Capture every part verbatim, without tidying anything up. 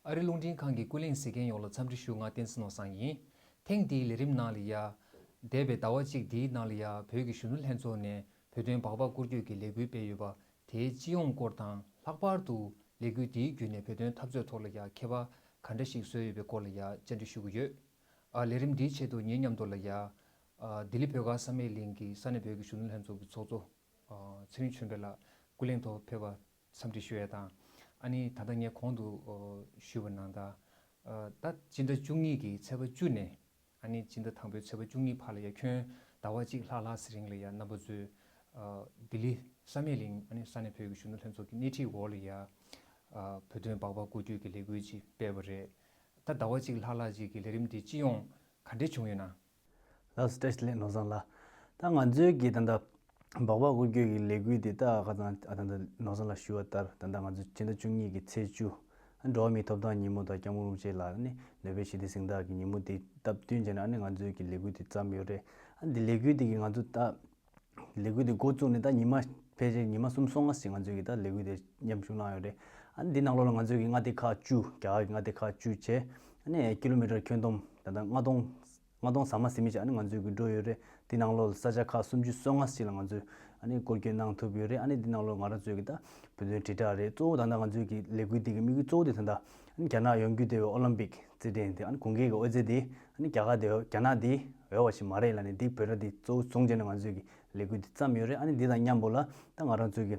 ཨ་རི་རླུང་འཕྲིན་ཁང་གི་ཀུན་གླེང་གཟིགས་མཁན་ཡོངས་ལ་འཚམས་འདྲི་ཞུ། ང་བསྟན་འཛིན་ནོར་བཟང་ཡིན། ཐེངས་འདིའི་ལས་རིམ་ནང་ལ་ཡ། འདས་པའི་ཟླ་བ་གཅིག་འདིའི་ནང་ལ་ཡ་བོད་ཀྱི་གཞོན་ནུ་ལྷན་ཚོགས་ནས་བོད་དོན་སྦག་སྦག་བསྐུར་རྒྱུ་གི་ལས་འགུལ་སྤེལ་ཡོད་པ་དེའི་སྤྱི་ཡོངས་སྐོར་དང་། ལྷག་པར་དུ་ལས་འགུལ་འདིའི་བརྒྱུད་ནས་བོད་དོན་འཐབ་རྩོད་ཐོག་ལ་ཡ་ཁྱད་པར་ག་འདྲ་ཞིག་བཟོས་ཡོད་པའི་སྐོར་ལ་ཡ་བཅར་འདྲི་ཞུ་གི་ཡོད། ཨ་ལས་རིམ་འདིའི་ཆེད་དུ་ངའི་མཉམ་དུ་ལ་ཡ། ཨ་ལྡི་ལི་བོད་སྒར་བསམ་ཡས་གླིང་གི་ས་གནས་བོད་ཀྱི་གཞོན་ནུ་ལྷན་ཚོགས་ཀྱི་ཚོགས་གཙོ། ཨ་ཚེ་རིང་ཆོས་འཕེལ་ལགས་ཀུན་གླེང་ཐོག་ཕེབས་པ། འཚམས་འདྲི་ཞུ་ཡས་དང་། ཨ་ནི་ད་ལྟ་ངས་གོང་དུ་ཞུས་པ་ནང་ལྟར། ད་སྤྱི་ཟླ་བཅུ་གཉིས་ཀྱི་ཚེས་པ་བཅུ་ནས། ཨ་ནི་སྤྱི་ཟླ་དང་པོའི་ཚེས་པ་བཅུ་གཉིས་བར་ལ་ཡ་ཁྱོན་ཟླ་བ་གཅིག་ལྷག་ལྷག་ཙམ་རིང་ལ་ཡ་རྣམ་པ་ཚོས་ལྡི་ལི་བསམ་ཡས་གླིང་ཨ་ནི་ས་གནས་བོད་ཀྱི་གཞོན་ནུ་ལྷན་ཚོགས་ཀྱི་སྣེ་ཁྲིད་འོག་ལ་ཡ་བོད་དོན་སྦག་སྦག་བསྐུར་རྒྱུ་གི་ལས་འགུལ་ཅིག་སྤེལ་བ་རེད། ད་ཟླ་བ་གཅིག་ལྷག་ལྷག་ཅིག་གི་ལས་རིམ་འདི་སྤྱི་ཡོངས་ག་འདྲ་བྱུང་ཡོད་ན། ལགས་སོ། བཀྲ་ཤིས་བདེ་ལེགས་ནོར་བཟང་ལགས། ད་ང་ཚོའི་གི་ད་ལྟ་སྦག་སྦག་བསྐུར་རྒྱུ་གི་ལས་འགུལ་འདི་ད་ཁ་སང་ཨ་ད་ལྟ་ནོར་བཟང་ལགས་ཞུ་བ་ལྟར་ད་ལྟ་ང་ཚོ་སྤྱི་ཟླ་བཅུ་གཉིས་ཀྱི་ཚེས་བཅུ། ཨ་འགྲོ་བ་མིའི་ཐོབ་ཐང་ཉིན་མོ་དང་སྐྱབས་མགོན་རིན་པོ་ཆེ་ལ་ནི་ནོ་བེལ་ཞི་བདེའི་གཟེངས་རྟགས་ཀྱི་ཉིན་མོ་འདི་སྟབས་བསྟུན་བྱས་ནས་ཨ་ནི་ང་ཚོའི་གི་ལས་འགུལ་འདི་བརྩམས་ཡོད་རེད། ཨ་འདི་ལས་འགུལ་འདི་གི་ང་ཚོ་ད་ལས་འགུལ་འདི་འགོ་བཙུགས་ནས་ད་ཉི་མ་ཕལ་ཆེར་ཉི་མ་གསུམ་སོ་ལྔ་ཞིག་ང་ཚོའི་གི་ད་ལས་འགུལ་འདི་མཉམ་ཞུགས་གནང་ཡོད་རེད། ཨ་ནི་འདི་ནང་ལོགས་ལ་ང་ཚོའི་གི་མངའ་སྡེ་ཁག་བཅུ། རྒྱ་གར་གི་མངའ་སྡེ་ཁག་བཅུ་བྱས། ཨ་ནི་ཀི་ལོ་མི་ཊར་ཁྱོན་བསྡོམས་ད་ལྟ་ལྔ་སྟོང་། ལྔ་སྟོང་ཟ་མ་ཟིན་མི་ཞིག་ཨ་ནི་ང་ཚོའི་གི་འགྲོ་ཡོད་རེད། དེ་ནང་ལོགས་ས་ཆ་ཁག་སུམ་ཅུ་སོ་ལྔ་ཞིག་ལ་ང་ཚོས་ཨ་ནི་སྐོར་སྐྱོད་གནང་ཐུབ་ཡོད་རེད། ཨ་ནི་དེ་ནང་ལོགས་ང་རང་ཚོའི་གི་ད་བོད་དོན་དྲིལ་བསྒྲགས་རེད། གཙོ་བོ་ད་ལྟ་ང་ཚོའི་གི་ལས་འགུལ་འདི་གི་དམིགས་ཡུལ་གཙོ་བོ་དེ་ད་ལྟ་ཨ་ནི་རྒྱ་ནག་ཡོང་རྒྱུ་དེ་བའི་ཨོ་ལིམ་པིག་རྩེད་འགྲན་དེ་ཨ་ནི་དགུན་ཁའི་གི་དབུ་རྩེ་དེ་ཨ་ནི་རྒྱ་གར་དེ་རྒྱ་ནག་དེ་ཡོད་པ་ཞིག་མ་རེད་ལབ་ནས་འདི་བོད་ར་དེ་གཙོ་བོ་བཟུང་བྱས་ནས་ང་ཚོའི་གི་ལས་འགུལ་འདི་བརྩམས་ཡོད་རེད། ཨ་ནི་འདི་དང་མཉམ་པོ་ལ་ད་ང་རང་ཚོའི་གི་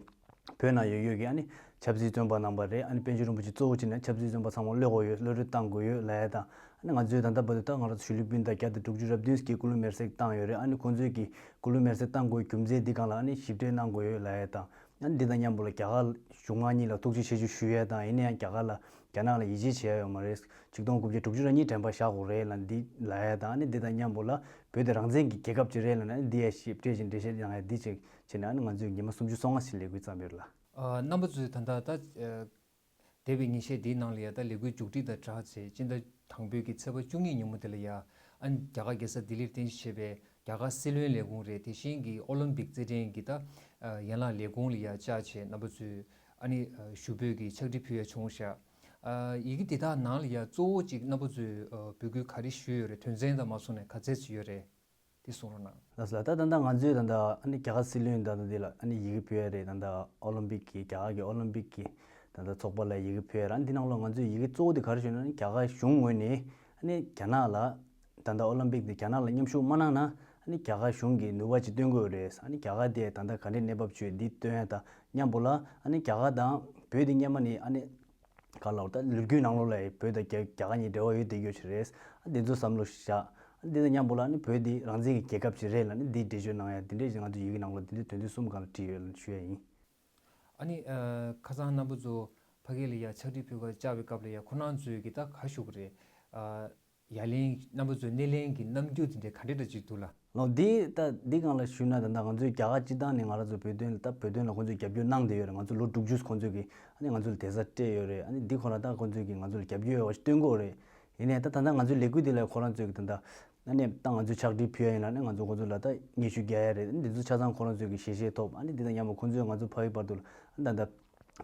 བོད་ནང་ཡོད་ཡོད་ཀྱི་ཨ་ནི་ཆབ་སྲིད་བཙོན་པ་རྣམ་པ་རེད། ཨ་ནི་པཎ་ཆེན་རིན་པོ་ཆེ་གཙོ་བོ་བྱས་ནས་ཆབ་སྲིད་བཙོན་པ་ཚང་མ་གློད་དགོས་ཡོད། གློད་གྲོལ་བཏང་དགོས་ཡོད་ལབ་ཡ་དང་། ཨ་ནི་ང་ཚོས་ད་ལྟ་བར་དུ་ད་ང་རང་ཚོ་ཞུ་ལུས་སྤུན་ཟླ་བརྒྱ་དང་དྲུག་ཅུ་རེ་བདུན་གྱིས་སྐུ་ལུས་མེར་སྲེག་བཏང་ཡོད་རེད། ཨ་ནི་ཁོང་ཚོས་ཀྱིས་སྐུ་ལུས་མེར་སྲེག་བཏང་དགོས་རྒྱུ་མཚན་འདི་སྒང་ལ་ཨ་ནི་ཞིབ་ཕྲ་གནང་དགོས་ཡོད་ལབ་ཡ་དང་། ཨ་ནི་འདི་དང་མཉམ་པོ་ལ་རྒྱ་གར་གཞུང་མང་གཉིས་ལ་ཐུགས་རྗེ་ཆེ་ཞུ་ཞུ་ཡ་དང་། ཡིན་ན་ཡང་རྒྱ་གར་ལ་རྒྱ་ནག་ལ་ཡིད་ཆེས་བྱས་ཡོད་མ་རེད། ཆིག་སྟོང་དགུ་བརྒྱ་དྲུག་ཅུ་རེ་གཉིས་དྲན་པ་བཞག་དགོས་རེད་ལབ་འདི་ལབ་ཡ་དང་། ཨ་ནི་འདི་དང་མཉམ་པོ་ལ་བོད་དེ་རང་བཙན་གྱི་རྒྱལ་ཁབ་ཅིག་རེད་ལབ་ན་ཨ་ནི་འདི་ཡ་ཞིབ་ཕྲ་ཞིག་འགྲེལ་བཤད་གནང་ཡ་འདི་ཅིག་བྱས་ནས་ཨ་ནི་ང་ཚོས་ཉི་མ་སུམ་ཅུ་སོ་ལྔ་ཞིག་ལས་འགུལ་བརྩམས་ཡོད་ལ། ཨ་རྣམ་པ་ཚོས་ད་ལྟ་ད། འདས་པའི་ཉིན་ཤས་འདིའི་ནང་ལ་ཡ་ད་ལས་འགུལ་མཇུག་སྒྲིལ་དང་སྦྲགས་བྱས་སྤྱི་ཟླ་དང་པོའི་གི་ཚེས་པ་བཅུ་གཉིས་ཉིན་མོ་དེ་ལ་ཡ། ཨ་ནི་རྒྱ་གར་རྒྱལ་ས་ལྡི་ལིར་རྟེན་གཞི་བྱས་པའི་རྒྱ་གར་སྲིད་བློན་ལས་ཁུངས་རེད། དེ་བཞིན་གྱི་ཨོ་ལིམ་པིག་རྩེད་འགྲན་གྱི་ད་ཡན་ལག་ལས་ཁུངས་ལ་ཡ་བཅར་བྱས་རྣམ་པ་ཚོས་ཨ་ནི་ཞུ་འབོད་ཀྱི་ཕྱག་བྲིས་ཕུལ་ཡ་བྱུང་ཤག་ཡི་གེ་དེ་དག་ནང་ལ་ཡ་གཙོ་བོ་གཅིག་རྣམ་པ་ཚོས་འབོད་སྐུལ་ག་རེ་ཞུས་ཡོད་རེད། དོན་ཚན་དང་མ་སོང་ནས་ག་ཚད་ཅིག་ཡོད་རེད། དེ་གསུང་རོགས་གནང་། ལགས་སོ། ད་ད་ལྟ་ང་ཚོས་ད་ལྟ་ཨ་ནི་རྒྱ་གར་སྲིད་བློན་ད་ལྟ་འདི་ལ་ཨ་ནི་ཡི་གེ་ཕུལ་ཡ་རེད། ད་ལྟ་ཨོ་ལིམ་པིག་གི་རྒྱ་གར་གྱི་ཨོ་ལིམ་པིག་གི་ད་ལྟ་ཚོགས་པ་ལ་ཡི་གེ་ཕུལ་ཡ་རེད། ཨ་ནི་འདི་ནང་ལོགས་ང་ཚོས་ཡི་གེ་གཙོ་བོ་དེ་ག་རེ་ཞུས་ན་ཨ་ནི་རྒྱ་གར་གཞུང་ངོས་ནས་ཨ་ནི་རྒྱ་ནག་ལ་ད་ལྟ་ཨོ་ལིམ་པིག་དེ་རྒྱ་ནག་ལ་མཉམ་ཞུགས་མ་གནང་ན་ཨ་ནི་རྒྱ་གར་གཞུང་གིས་ནུས་པ་ཅིག་སྟོན་གྱི་ཡོད་རེད། ཨ་ནི་རྒྱ་གར་དེ་ད་ལྟ་ག་འདྲའི་གནས་བབ་ཅིག་ཡོད་འདི་སྟོན་ཡ་དང་མཉམ་པོ་ལ་ཨ་ནི་རྒྱ་གར་དང་བོད་དེ་སྔོན་མ་ནས་ཨ་ནི། ག་ལ་བར་ད་ལོ་རྒྱུས་ནང་ལོགས་ལ་བོད་དང་རྒྱ་རྒྱ་གར་གཉིས་འབྲེལ་བ་ཡོད་བསྡད་ཡོད་ཅིག་རེད། ཨ་འདི་ཚོ་བསམ་བློ་བཞག་ཨ་འདི་དང་མཉམ་པོ་ལ་ནི་བོད་འདི་རང་བཙན་གྱི་རྒྱལ་ཁབ་ཅིག་རེད་ལབ་ནི་འདི་འགྲེལ་བརྗོད་གནང་ཡ་འདི་འདྲས་ཞིག་ང་ཚོ་ཡི་གེ་ནང་ལོགས་འདི་འདྲས་དོན་ཚན་གསུམ་སྒང་ལ་བྲིས་ཡོད་ལབ་ཞུ་ཡ་ཡིན། ཨ་ནི་ཨ་ཁ་སང་རྣམ་པ་ཚོ་ཕ་གི་ལ་ཡ་ཕྱག་བྲིས་ཕུལ་བར་བཅར་བའི་སྐབས་ལ་ཡ་ཁོ་རང་ཚོས་གི་ད་ག་ཞུ་གི་རེད། ཨ་ཡ་ལན་རྣམ་པ་ཚོའི་སྣེ་ལེན་གྱི་རྣམ་འགྱུར་དེ་འདྲས་ག་འདྲས་འདྲ་ཅིག་འདུག་ལ། ལོ་འདི་ད་འདི་སྒང་ལ་ཞུས་ན་ད་ལྟ་ང་ཚོའི་རྒྱ་གར་སྤྱི་བཏང་ནས་ང་རང་ཚོ་བོད་དོན་ལ་ད་བོད་དོན་ལ་ཁོང་ཚོས་རྒྱབ་སྐྱོར་གནང་བསྡད་ཡོད་རེད། ང་ཚོ་ལོ་དྲུག་ཅུ་ཁོང་ཚོས་ཀྱི་ཨ་ནི་ང་ཚོ་ལ་བསྡད་ས་སྤྲད་ཡོད་རེད། ཨ་ནི་འདི་ཁོ་རང་ད་ཁོང་ཚོས་ཀྱི་ང་ཚོ་ལ་རྒྱབ་སྐྱོར་ཡོད་པ་ཞིག་སྟོན་གྱི་ཡོད་རེད། ཡིན་ནའི་ད་ད་ལྟ་ང་ཚོའི་ལས་འགུལ་འདི་ལ་ཁོ་རང་ཚོས་ཀྱི་ད་ལྟ་ཨ་ནི་ད་ང་ཚོས་ཕྱག་བྲིས་ཕུལ་ཡ་ཡིན་ལ་ནི་ང་ཚོ་ཁོང་ཚོ་ལ་ད་སྙན་ཞུ་རྒྱག་ཡ་རེད། ཨ་ནི་འདི་ཚོ་ཆ་ཚང་ཁོ་རང་ཚོས་ཀྱི་ཞལ་བཞེས་ཐོབ། ཨ་ནི་འདི་དང་མཉམ་པོ་ཁོང་ཚོས་ང་ཚོ་ཕ་གི་བར་དུ་ལ་ཨ་ནི་ད་ལྟ།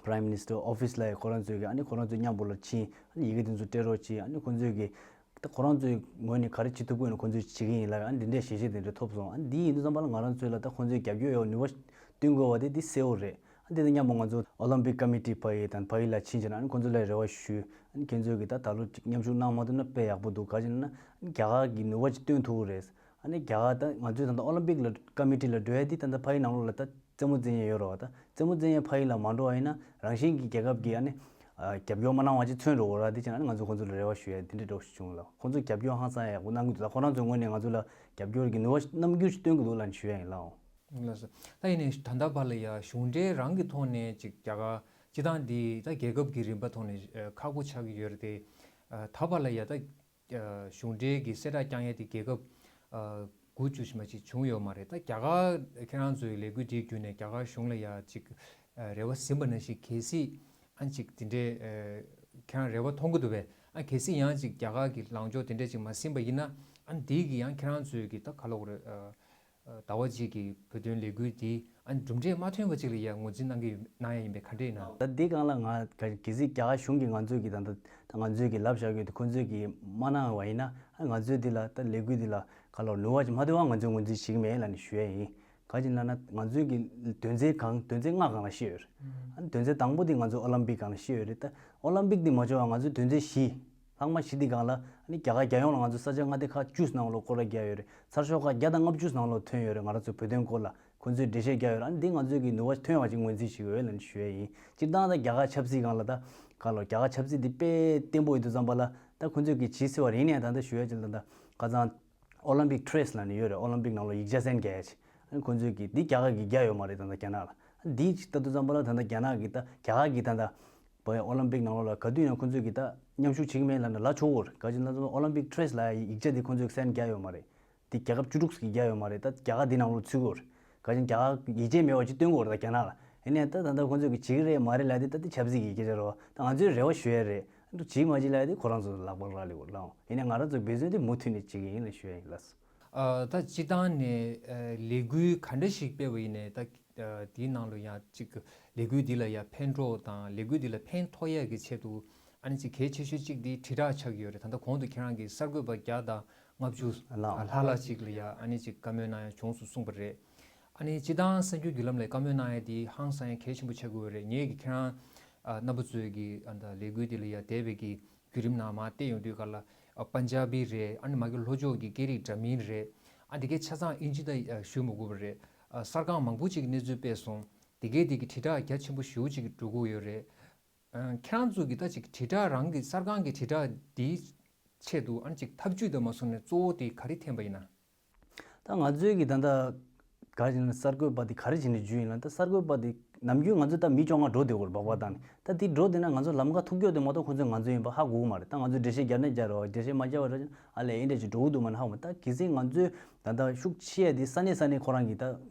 Prime Minister Office ལ་ཡང་ཁོ་རང་ཚོས་ཀྱི་ཨ་ནི་ཁོ་རང་ཚོས་མཉམ་པོ་ལ་ཕྱིན། ཨ་ནི་ཡི་གེ་དེ་ཚོ་སྤྲད་རོགས་གྱིས། ཨ་ནི་ཁོ་ཚོས་ཀྱི་ད་ཁོ་རང་ཚོའི་ངོས་ནས་ག་རེ་བྱེད་ཐུབ་ཀྱི་ཡོད་ན་ཁོ་ཚོས་བྱེད་ཀྱི་ཡིན་ལབ། ཨ་ནི་འདི་འདྲའི་ཞལ་བཞེས་དེ་འདྲ་ཐོབ་སོང་། ཨ་ནི་འདི་ཡིན་དུས་ཙམ་པ་ལ་ང་རང་ཚོས་ལ་ད་ཁོ་ཚོས་རྒྱབ་སྐྱོར་ཡོད་ནུས་པ་སྟོན་དགོས་པ་དེ་འདི་གསལ་བོ་རེད། ཨ་འདི་དང་མཉམ་པོ་ང་ཚོ་ཨོ་ལིམ་པིག་ཀ་མི་ཊི་ཕ་ཡི་དང་ཕ་ཡི་ལ་ཕྱིན་བྱས་ན་ཨ་ནི་ཁོ་ཚོ་ལ་རེ་བ་ཞུས། ཨ་ནི་ཁྱེད་ཚོས་ཀྱི་ད་ད་ལོ་གཅིག་མཉམ་ཞུགས་གནང་མ་ཐུབ་ན་དཔེ་ཡག་པོ་འདུག་ག་རེ་ཡིན་ན་ཨ་ནི་རྒྱ་གར་གྱི་ནུས་པ་ཅིག་སྟོན་ཐུབ་ཀྱི་རེད། ཨ་ནི་རྒྱ་གར་ད་ང་ཚོས་ད་ལྟ་ཨོ་ལིམ་པིག་ལ་ཀ་མི་ཊི་ལ་འགྲོ་ཡ་འདི་ད་ལྟ་ཕ་ཡི་ནང་ལོགས་ལ་ད་རྩེད་མོ་རྩེ་མཁན་ཡོད་རེད་བ། ད་རྩེད་མོ་རྩེ་མཁན་ཕ་ཡི་ལ་མ་འགྲོ་བ་ཡིན་ན་རང་བཞིན་གྱི་རྒྱལ་ཁབ་ཀྱི་ཨ་ནི་རྒྱབ་སྐྱོར་མ་གནང་བ་ཅིག་མཚོན་འགྲོ་གི་རེད་བ། དེ་བྱས་ན་ཨ་ནི་ང་ཚོ་ཁོང་ཚོ་ལ་རེ་བ་ཞུ་ཡ་དེ་འདྲ་འདྲ་བོ་ཞིག་བྱུང་ལ། ཁོང་ཚོ་རྒྱབ་སྐྱོར་ཧང་སང་ཡག་པོ་གནང་གི་འདུག་ད་ཁོ་རང་ཚོའི་ངོས་ནས་ང་ཚོ་ལ་རྒྱབ་སྐྱོར་གྱི་ནུས་པ་རྣམ་འགྱུར་ཞིག་སྟོན་གྱི་འདུག་ལབ་ནས་ཞུ་ཡ་ཡིན་ལགས། ལགས་སོ། ད་ཡིན་ནའི་ད་ལྟ་བར་ལ་ཡ་གཞུང་འབྲེལ་རང་གི་ཐོག་ནས་ཅིག་རྒྱ་གར་སྤྱི་བཏང་འདི་ད་རྒྱལ་ཁབ་ཀྱི་རིམ་པ་ཐོག་ནས་ཁག་པོ་ཆགས་ཀྱི་ཡོད་རེད་དེ། ད་བར་ལ་ཡ་ད། གཞུང་འབྲེལ་གྱི་གསལ་བསྒྲགས་བསྐྱང་ཡས་དེ་རྒྱལ་ཁབ་དགུ་བཅུ་ཞིག་མ་ཅིག་བྱུང་ཡོད་མ་རེད། ད་རྒྱ་གར་ཁྱེད་རང་ཚོའི་ལས་འགུལ་དེའི་བརྒྱུད་ནས་རྒྱ་གར་གཞུང་ལ་ཡ་ཅིག་རེ་བ་ཟིན་པ་ནང་བཞིན་གལ་སྲིད་ཨ་ཅིག་དེ་འདྲའི་ཁྱེད་རང་རེ་བ་མཐོང་གི་འདུག་པས། ཨ་གལ་སྲིད་ཡང་ཅིག་རྒྱ་གར་གྱི་ལངས་ཕྱོགས་དེ་འདྲ་ཅིག་མ་ཟིན་པ་ཡིན་ན་ཨ་འདི་གི་ཡང་ཁྱེད་རང་ཚོའི་གི་ད་ག་ལབ་དགོས་རེད། ཟླ་བ་གཅིག་གི་བོད་དོན་ལས་འགུལ་འདི་ཨ་ནི་གྲུབ་འབྲས་མ་ཐོན་པ་ཅིག་ལ་ཡང་ངོས་འཛིན་གནང་གི་ཡོད་གནང་ཡ་ཡིན་པས་ག་འདྲས་ཡིན་ན། ད་འདི་སྒང་ལ་ང་ག་གལ་སྲིད་རྒྱ་གར་གཞུང་གིས་ང་ཚོས་ཀྱི་ད་ལྟ་ད་ང་ཚོས་ཀྱི་ལབ་བཞག་ཡོད་དེ་ཁོ་ཚོས་ཀྱི་མ་གནང་བ་ཡིན་ན་ཨ་ང་ཚོས་འདི་ལ་ད་ལས་འགུལ་འདི་ལ་ག་ལ་ནུས་པ་ཅིག་མ་ཐོན་པ་ང་ཚོས་ངོས་འཛིན་བྱེད་ཀྱི་མེད་ལབ་ནས་ཞུ་ཡ་ཡིན། ག་ཅིག་ལབ་ན་ང་ཚོས་ཀྱི་དོན་ཚན་གང་དོན་ཚན་ལྔ་སྒང་ལ་བཤད་ཡོད་རེད། ཨ་ནི་དོན་ཚན་དང་པོ་འདི་ང་ཚོས་ཨོ་ལམ་པིག་སྒང་ལ་བཤད་ཡོད་རེད། ད་ཨོ་ལམ་པིག་འདི་མ་བྱུང་བ་ང་ཚོས་དོན་ཚན་བཞི། ལྷག་མ་བཞི་འདི་སྒང་ལ་ཨ་ནི་རྒྱ་གར་རྒྱལ་ཡོངས་ལ་ང་ཚོ་ས་ཆ་མངའ་སྡེ་ཁག་བཅུ་ནང་ལོགས་སྐོར་ར་རྒྱག་ཡོད་རེད། ཚར་ཤོག་ཁག་བརྒྱ་དང་ལྔ་བཅུ་ནང་ལོགས་ཐོན་ཡོད་རེད། ང་རང་ཚོ་བོད་དོན་སྐོར་ལ་ཁོང་ཚོས་འགྲེལ་བཤད་རྒྱག་ཡོད་རེད། ཨ་ནི་འདི་ང་ཚོས་ཀྱི་ནུས་པ་ཐོན་པ་ཅིག་ངོས་འཛིན་བྱེད་དགོས་ལབ་ནས་ཞུ་ཡས་ཡིན། སྤྱིར་བཏང་ད་རྒྱ་གར་ཆབ་སྲིད་སྒང་ལ་ད་ག་ལོ་རྒྱ་གར་ཆབ་སྲིད་འདི་དཔེ་བརྟན་པོ་ཡོད་དུས་ཙམ་པ་ལ་ད་ཁོང་ཚོས་ཀྱི་བྱེད་སྲིད་པ་རེད། ཡིན་ནའི་ད་ལྟ་ཞུ་ཡས་ཅིག་ལ་ད་ཁ་སང་ཨོ་ལམ་པིག་ཊེ་རེ་སི་ལབ་ནས་ཡོད་རེད། ཨོ་ལམ་པིག་ནང་ལོགས་ཡིག་ཆ་སེན་རྒྱག་ཡས་ཅིག་ཨ་ནི་ཁོང་ཚོས་ཀྱི་འདི་རྒྱ་གར་གྱིས་རྒྱག་ཡོད་མ་རེད། ད་ལྟ་རྒྱ་ནག་ལ་འདི་ཅིག་ལྟ་དུས་ཙམ་པ་ལ་ད་ལྟ་རྒྱ་ནག་གིས་ད་རྒྱ་གར་གྱིས་ད་ལྟ་བོད་ཨོ་ལམ་པིག་ནང་ལོགས་ལ་ག་དུས་ཡང་ཁོང་ཚོས་ཀྱིས་ད་མཉམ་ཞུགས་བྱེད་ཀྱི་མེད་ལབ་ན་ལབ་ཆོག་གི་རེད། ག་ཅི་ན་ཙམ་ཨོ་ལམ་པིག་ཊེ་རེ་སི་ལབ་ཡ་ཡིག་ཆ་འདི་ཁོང་ཚོས་སེན་རྒྱག་ཡོད་མ་རེད། འདི་རྒྱལ་ཁབ་བཅུ་དྲུག་གིས་རྒྱག་ཡོད་མ་རེད། ད་རྒྱ་གར་འདི་ནང་ལོགས་ཚུད་ཀྱི་ཡོད་རེད། ག་ཅི་རྒྱ་གར་ཡིད་ཆེས་མེད་པ་ཅིག་སྟོན་གྱི་ཡོད་རེད་ད་རྒྱ་ནག་ལ། ཡིན་ནའི་ད་ད་ལྟ་ཁོང་ཚོས་ཀྱིས་བྱེད་ཀྱི་རེད་མ་རེད་ལབ་དེ་ད་འདི་ཆབ་སྲིད་ཀྱི་སྐད་ཆ་རེད་བ། ད་ང་ཚོས་རེ་བ་ཞུ་ཡ་རེད། འདུ་བྱེད་མ་བྱེད་ལབ་ཡ་དེ་ཁོ་རང་ཚོ་ལག་པར་རག་ལས་ཡོད་ལགས། ཡིན་ནའི་ང་རང་ཚོ་འབད་བརྩོན་དེ་མུ་མཐུད་ནས་བྱེད་ཀྱི་ཡིན་ལབ་ཞུ་ཡ་ཡིན་ལགས། ཨ། ད་སྤྱིར་བཏང་ནས་ཨ་ལས་འགུལ་ག་འདྲ་ཞིག་སྤེལ་བ་ཡིན་ནའི་ད་ཨ་དེའི་ནང་ལ་ཡང་ཅིག་ལས་འགུལ་འདི་ལ་ཡང་ཕན་གྲོགས་དང་ལས་འགུལ་འདི་ལ་ཕན་ཐོགས་ཡས་ཀྱི་ཆེད་དུ་ཨ་ནི་ཅིག་གལ་ཆེ་ཤོས་གཅིག་འདི་དྲིལ་བསྒྲགས་ཆགས་ཀྱི་ཡོད་རེད། ད་ལྟ་གོང་དུ་ཁྱེད་རང་གིས་གསར་འགོད་པ་བརྒྱ་དང་ལྔ་བཅུ་ལགས། ལྷག་ལྷག་ཅིག་ལ་ཡ་ཨ་ནི་ཅིག་བཀའ་མོལ་གནང་ཡ་བྱུང་སོང་གསུངས་པ་རེད། ཨ་ནི་སྤྱིར་བཏང་གསར་འགྱུར་བརྒྱུད་ལམ་ལ་བཀའ་མོལ་གནང་ཡ་དེ་ཧང་སང་ཡ་གལ་ཆེན་པོ་ཆགས་ཀྱི་ཡོད་རེད། ངས་ཀྱི་ཁྱེད་རང་ཨ་རྣམ་པ་ཚོའི་གི་ཨ་ད་ལས་འགུལ་དེ་ལ་ཡ་འདས་པའི་གི་བརྒྱུད་རིམ་ནང་མར་བལྟས་ཡོང་དུས་ག་ལ་ཨ་པན་ཇ་བི་རེད། ཨ་ནི་མ་གི་ལྷོ་ཕྱོགས་ཀྱི་སྐད་རིགས་འདྲ་མིན་རེད། ཨ་དེ་གའི་ཆ་ཚང་ཨིན་ཇི་ད་ཨ་ཞུ་མི་དགོས་པ་རེད། ཨ་གསར་ཁང་མང་པོ་ཅིག་གི་གནས་ཚུལ་སྤེལ་སོང་། དེ་གའི་དེ་གི་དྲིལ་བསྒྲགས་རྒྱ་ཆེན་པོ་ཞེ་པོ་ཅིག་འགྲོ་གི་ཡོད་རེད། ཨ་ཁྱེད་རང་ཚོ་གི་ད་ཅིག་དྲིལ་བསྒྲགས་རང་གི་གསར་ཁང་གི་དྲིལ་བསྒྲགས་འདིའི་ཆེད་དུ་ཨ་ནི་ཅིག་ཐབས་ཇུས་དང་མ་སོང་ནས་གཙོ་བོ་དེ་ག་རེ་འཐེན་པ་ཡིན་ན། ད་ང་ཚོའི་གི་ད་ལྟ་ག་རེ་བྱས་ན་གསར་འགོད་པ་དེ་ག་རེ་བྱས་ནས་བརྒྱུད་ཡིན་ལ། ད་གསར་འགོད་པ་དེ་ནམ་རྒྱུན་ང་ཚོ་ད་མི་བཅོ་ལྔ་འགྲོ་བསྡད་ཡོད་རེད་སྦག་སྦག་བཏང་ནས། ད་དེ་འགྲོ་བསྡད་ན་ང་ཚོ་ལམ་ཁ་ཐུག་རྒྱུ་དེ་མ་གཏོགས་ཁོང་ཚོས་ང་ཚོ་ཡིན་པ་ཧ་གོ་གི་མ་རེད། ད་ང་ཚོས་འགྲེལ་བཤད་རྒྱབ་ནས་རྒྱག་རོགས། འགྲེལ་བཤད་མ་རྒྱབ་པ་རེད་ཨ་ལས་ཨེ་འདྲ་ཅིག་འགྲོ་གི་འདུག་མ་ནི་ཧ་གོ་མ། ད་གལ་སྲིད་ང་ཚོས་ད་ལྟ་ཤུགས་ཆེ་ཡ་དེ་ས་གནས་ས་གནས་ཁོ་རང་གི་ད་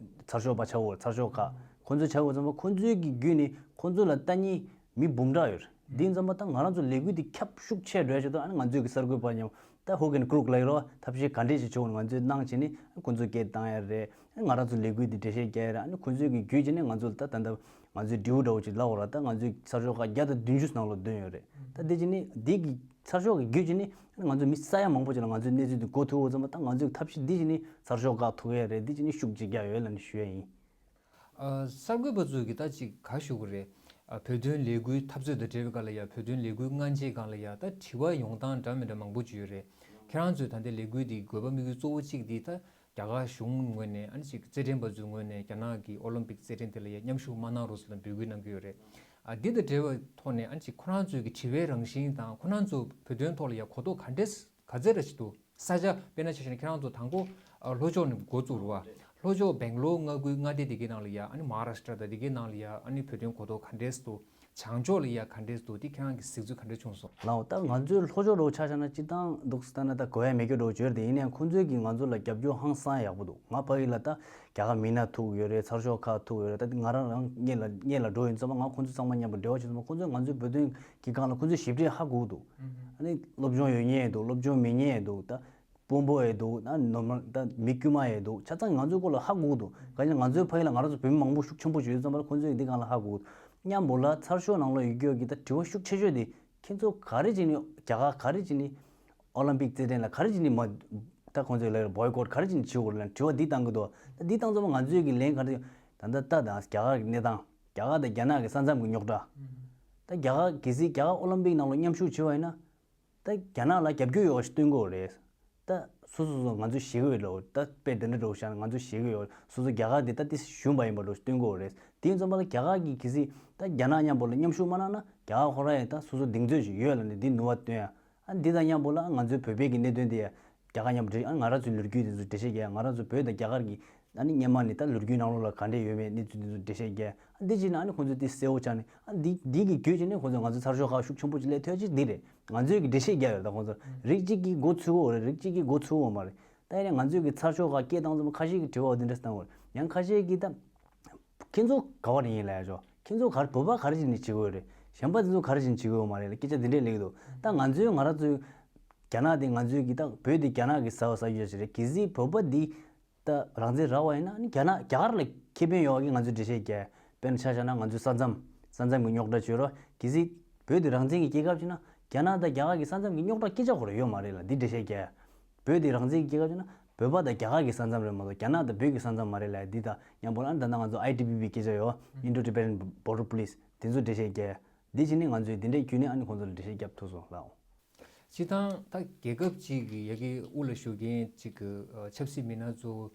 ཚར་ཤོག་པ་ཆགས་ཡོད་རེད། ཚར་ཤོག་ཁག་ཁོང་ཚོ་ཆགས་ཡོད་ཙམ་པ་ཁོང་ཚོའི་གི་བརྒྱུད་ནས་ཁོང་ཚོ་ལ་ལྟ་ཉན་མི་འབུམ་ཕྲག་ཡོད་རེད། འདི་ཡིན་ཙམ་པ་ད་ང་རང་ཚོ་ལས་འགུལ་འདི་ཁྱབ་ཤུགས་ཆེ་འགྲོ་ཡ་ཆེད་དུ་ཨ་ནི་ང་ཚོའི་གི་གསར་འགོད་པ་མཉམ་ད་ཧུག་ཨེན་ཀྲུག་ལབ་ཡོད་རེད་བ། ཐབས་ཤེས་ག་འདྲས་ཞིག་བྱུང་ང་ཚོས་གནང་བྱས་ནས་ཁོང་ཚོ་སྐད་བཏང་ཡ་རེད། ང་རང་ཚོ་ལས་འགུལ་འདི་འགྲེལ་བཤད་རྒྱག་ཡ་རེད། ཨ་ནི་ཁོང་ཚོའི་གི་བརྒྱུད་བྱས་ནས་ང་ཚོ་ལ་ད་ད་ལྟ་ང་ཚོའི་འབྲས་བུ་འདྲ་བོ་ཅིག་ལབ་དགོས་རེད། ད་ང་ཚོའི་ཚར་ཤོག་ཁག་བརྒྱ་དང་བདུན་ཅུ་ནང་ལོགས་བཏོན་ཡོད་རེད། ད་འདི་བྱས་ནས་འདི་གི་ཚར་ཤོག་གི་བརྒྱུད་བྱས་ནས་ང་ཚོ་མི་ས་ཡ་མང་པོ་ཅིག་ལ་ང་ཚོའི་གནས་ཚུལ་འདི་གོ་ཐུབ་ཡོད་ཙམ་པ་ད་ང་ཚོའི་ཐབས་ཤེས་འདི་བྱས་ནས་ཚར་ཤོག་ཁག་ཐུག་ཡ་རེད། འདི་བྱས་ནས་ཤུགས་ཅིག་རྒྱག་ཡོད་ལབ་ནས་ཞུ་ཡ་ཡིན། ཨ། གསར་འགོད་པ་ཚོས་ཀྱི་ད་ཅིག་ག་ཞུ་གི་རེད། ཨ། བོད་དོན་ལས་འགུལ་འཐབ་རྩོད་དང་འབྲེལ་བའི་སྒང་ལ་ཡ་བོད་དོན་ལས་འགུལ་སྔ་རྗེས་སྒང་ལ་ཡ་ད་དྲི་བ་ཡོང་སྟངས་འདྲ་མི་འདྲ་མང་པོ་ཅིག་ཡོད་རེད། ཁྱེད་རང་ཚོས་ད་ལྟའི་ལས་འགུལ་འདི་དགོས་པ་དམིགས་ཡུལ་གཙོ་བོ་གཅིག་འདི་ད་རྒྱ་གར་གཞུང་ངོས་ནས་ཨ་ནི་ཅིག་རྩེད་འགྲན་པ་ཚོའི་ངོས་ནས་རྒྱ་ནག་གི་ཨོ་ལིམ་པིག་རྩེད་འགྲན་དེ་ལ་ཡ་མཉམ་ཞུགས་མ་གནང་རོགས་ཟེར་ལ་འབོད་སྐུལ་གནང་གི་ཡོད་རེད། ཨ། འདི་དང་འབྲེལ་བའི་ཐོག་ནས་ཨ་ནི་ཅིག་ཁོ་རང་ཚོའི་གི་དྲི་བའི་རང་བཞིན་དང་ཁོ་རང་ཚོ་བོད་དོན་ཐོག་ལ་ཡ་གོ་རྟོགས་ག་འདྲས་ག་ཚད་ར་ཞིག་འདུག་ས་ཆ་དཔེར་ན་ཆ་བཞག་ན་ཁྱེད་རང་ཚོ་དང་པོ་ཨ་ལྷོ་ཕྱོགས་ནས་འགོ་བཙུགས་རེད་བ། ལྷོ་ཕྱོགས་སྦེང་ལོར་མངའ་ཁུལ་མངའ་སྡེ་དེ་གའི་ནང་ལ་ཡ་ཨ་ནི་མ་ཧཱ་རཱ་ཤི་ཏྲ་དང་དེ་གའི་ནང་ལ་ཡ་ཨ་ནི་བོད་དོན་གོ་རྟོགས་ག་འདྲས་འདུག་བྱང་ཕྱོགས་ལ་ཡ་ག་འདྲས་འདུག་དེ་ཁྱེད་རང་གི་གཟིགས་ཚུལ་ག་འདྲས་བྱུང་སོང་། ལགས་འོ། ད་ང་ཚོའི་ལྷོ་ཕྱོགས་རོགས་ཆ་བཞག་ན་སྤྱིར་བཏང་འདུག་སེ་ལྟ་ན་ད་གོ་ཡ་མེད་རྒྱུ་འདྲ་བོ་བརྗོད་དེ་ཡིན་ནའང་ཁོང་ཚོས་ཀྱིས་ང་ཚོ་ལ་རྒྱབ་སྐྱོར་ཧང་སང་ཡག་པོ་འདུག་ང་ཕ་གི་ལ་ད་རྒྱ་གར་མི་སྣ་ཐུག་ཡོད་རེད། ཚར་ཤོག་ཁག་ཐུག་ཡོད་རེད། ད་ང་རང་རང་སྔོན་ལ་སྔོན་ལ་འགྲོ་ཡིན་ཙང་ང་ཁོང་ཚོ་ཚང་མ་མཉམ་པོ་འབྲེལ་བ་བྱས་ཙང་ཁོང་ཚོས་ང་ཚོའི་བོད་དོན་གྱི་སྒང་ལ་ཁོང་ཚོས་ཞིབ་ཕྲ་ཧ་གོ་གི་འདུག་ཨ་ནི་སློབ་སྦྱོང་ཡོད་མཁན་ཡང་འདུག་སློབ་སྦྱོང་མེད་མཁན་ཡང་འདུག་ད་དཔོན་པོ་ཡང་འདུག་ད་ནོར་མ་ད་མི་དཀྱུས་མ་ཡང་འདུག་ཆ་ཚང་ང་ཚོའི་སྐོར་ལ་ཧ་གོ་གི་འདུག་ག་ཅི་ང་ཚོའི་ཕ་གི་ལ་ང་རང་ཚོ་བོད་མི་མང་པོ་ཤུགས་ཆེན་པོ་ཅིག་ཡོད་ཙང་ཁོང་ཚོས་འདི་སྒང་ལ་ཧ་གོ་གི་འདུག་མཉམ་པོ་ལ་ཚར་ཤོག་ནང་ལོགས་ཡོད་རྒྱུ་གི་ད་དྲི་བ་ཤུགས་ཆེ་ཤོས་དེ། ཁྱེད་ཚོ་ག་རེ་བྱས་ནས་རྒྱ་གར་ག་རེ་བྱས་ནས་ཨོ་ལིམ་པིག་རྩེད་འགྲན་ལ་ག་རེ་བྱས་ནས་མ་ད་ཁོང་ཚོས་ལབ་ཡོད་རེད། བོའི་ཀོཊ་ག་རེ་བྱས་ནས་བྱེད་དགོས་རེད་ལབ་དྲི་བ་འདི་བཏང་གི་འདུག་ད་འདི་བཏང་ཚང་མ་ང་ཚོས་ཀྱི་ལན་ག་རེ། ད་ལྟ་ད་ད་རྒྱ་གར་གྱི་གནས་སྟངས། རྒྱ་གར་དང་རྒྱ་ནག་གི་ས་མཚམས་ཀྱི་རྙོག་དྲ། ད་རྒྱ་གར་གལ་སྲིད་རྒྱ་གར་ཨོ་ལིམ་པིག་ནང་ལ་མཉམ་ཞུགས་བྱས་པ་ཡིན་ན། ད་རྒྱ་ནག་ལ་རྒྱབ་སྐྱོར་ཡོད་པ་ཞིག་སྟོན་གྱི་ཡོད་རེད། ད་སོ་སོ་སོ་ང་ཚོས་ཤེས་ཀྱི་ཡོད་རེད། ད་དཔེ་འདི་འདྲ་འདྲ་བོ་བཞག་ན་ང་ཚོས་ཤེས་ཀྱི་ཡོད་རེད། སོ་སོ་རྒྱ་གར་འདི་ད་ཏི་སི་ཞུན་པ་ཡིན་པ་འདྲ་བོ་སྟོན་གྱི་ཡོད་རེད། དེ་ཡིན་ཙམ་པ་ལ་རྒྱ་གར་གྱིས་གལ་སྲིད་ད་རྒྱ་ནག་མཉམ་པོ་ལ་མཉམ་ཞུགས་མ་གནང་ན་རྒྱ་གར་ཁོ་རང་ཡང་ད་སོ་སོ་གདེང་ཚོད་ཅིག་ཡོད་ལབ་ནས་འདི་ནུས་པ་བཏོན་ཡ། ཨ་འདི་དང་མཉམ་པོ་ལ་ང་ཚོའི་བོད་པའི་གི་གནད་དོན་དེ་ཡ་རྒྱ་གར་མཉམ་པོ་འབྲེལ། ཨ་ང་རང་ཚོའི་ལོ་རྒྱུས་དེ་ཚོ་འགྲེལ་བཤད་རྒྱག་ཡ། ང་རང་ཚོ་བོད་དང་རྒྱ་གར་གྱི་ཨ་ནི་སྔོན་མ་ནས་ད་ལོ་རྒྱུས་ནང་ལོགས་ལ་ག་འདྲས་ཡོད་མེད་གནས་ཚུལ་དེ་ཚོ་འགྲེལ་བཤད་རྒྱག་ཡ། ཨ་འདི་བྱས་ན་ཨ་ནི་ཁོང་ཚོ་དེ་གསལ་བོ་ཆགས་ནས་ཨ་འདི་འདི་གི་བརྒྱུད་བྱས་ནས་ཁོང་ཚོ་ང་ཚོ་ཚར་ཤོག་ཁག་ཤུགས་ཆེན་པོ་ཅིག་སླེབས་ཐུབ་ཡ་ཅིག་འདི་རེད། ང་ཚོས་ཀྱི་འགྲེལ་བཤད་རྒྱག་ཡོད། ད་ཁོང་ཚོ་རིགས་གཅིག་གིས་མགོ་ཚོས་ཀྱི་ཡོད་རེད། རིགས་གཅིག་གིས་མགོ་ཚོས་ཀྱི་ཡོད་མ་རེད། ད་ཡིན་ནའི་ང་ཚོས་ཀྱི་ཚར་ཤོག་ཁག་སྐད་བཏང་ཙམ་ཁ་ཤས་ཀྱིས་དྲི་བ་འོ་དེ་འདྲ་བཏང་ཡོད་རེད། ཡང་ཁ་ཤས་ཀྱིས་ད་ཁྱེད་ཚོ་ག་བ་ནས་ཡིན་ལབ་ཡ་ཆོག་ཁྱེད་ཚོ་ག་རེ་བོད་པ་ག་རེ་བྱས་ནས་བྱེད་ཀྱི་ཡོད་རེད། གཞན་པ་དེ་ཚོ་ག་རེ་བྱས་ནས་བྱེད་ཀྱི་ཡོད་མ་རེད་ལ་སྐད་ཆ་དེ་འདྲས་སླེབས་ཀྱི་འདུག་ད་ང་ཚོའི་ང་རང་ཚོའི་རྒྱ་ནག་དེ་ང་ཚོའི་གི་ད་བོད་དེ་རྒྱ་ནག་གི་ཟ་བ་ཟ་རྒྱུ་ཅིག་རེད། གལ་སྲིད་བོད་པ་འདི་ ད་རང་བཙན་རག་པ་ཡིན་ན་ཨ་ནི་རྒྱ་ནག་རྒྱ་གར་ལ་ཁེ་ཕན་ཡོད་པ་གི་ང་ཚོས་འགྲེལ་བཤད་རྒྱག་དཔེར་ན་ཆ་བཞག་ན་ང་ཚོའི་ས་མཚམས་ས་མཚམས་ཀྱི་རྙོག་དྲ་བྱོས་རོགས་གལ་སྲིད་བོད་དེ་རང་བཙན་གྱི་རྒྱལ་ཁབ་ཅིག་ན་རྒྱ་ནག་དང་རྒྱ་གར་གྱི་ས་མཚམས་ཀྱི་རྙོག་དྲ་སྐད་ཆ་ཁོ་རང་ཡོད་མ་རེད་ལ་འདི་འགྲེལ་བཤད་རྒྱག་བོད་དེ་རང་བཙན་གྱི་རྒྱལ་ཁབ་ཅིག་ན་བོད་པ་དང་རྒྱ་གར་གྱི་ས་མཚམས་རེད་མ་གཏོགས་རྒྱ་ནག་དང་བོད་ཀྱི་ས་མཚམས་མ་རེད་ལ་འདི་དང་མཉམ་པོ་ཨ་ནི་ད་ལྟ་ང་ཚོ་ཨའི་ཊི་བི་པི་སྐད་ཆ་ཡོད། Indo Tibetan Border Police དེ་ཚོ་འགྲེལ་བཤད་རྒྱག་འདི་བྱས་ནས་ང་ཚོས་འདི་འདྲའི་བརྒྱུད་ནས་ཨ་ནི་ཁོང་ཚོ་ལ་འགྲེལ་བཤད་རྒྱབ་ཐུབ་སོང་ལགས། སྤྱིར་བཏང་ད་རྒྱལ་ཁབ་ཅིག་གི་ཡ་གི་དབུ་ལ་བཞུགས་མཁན་ཅིག་གི་ཆབ་སྲིད་མི་སྣ་ཚོ་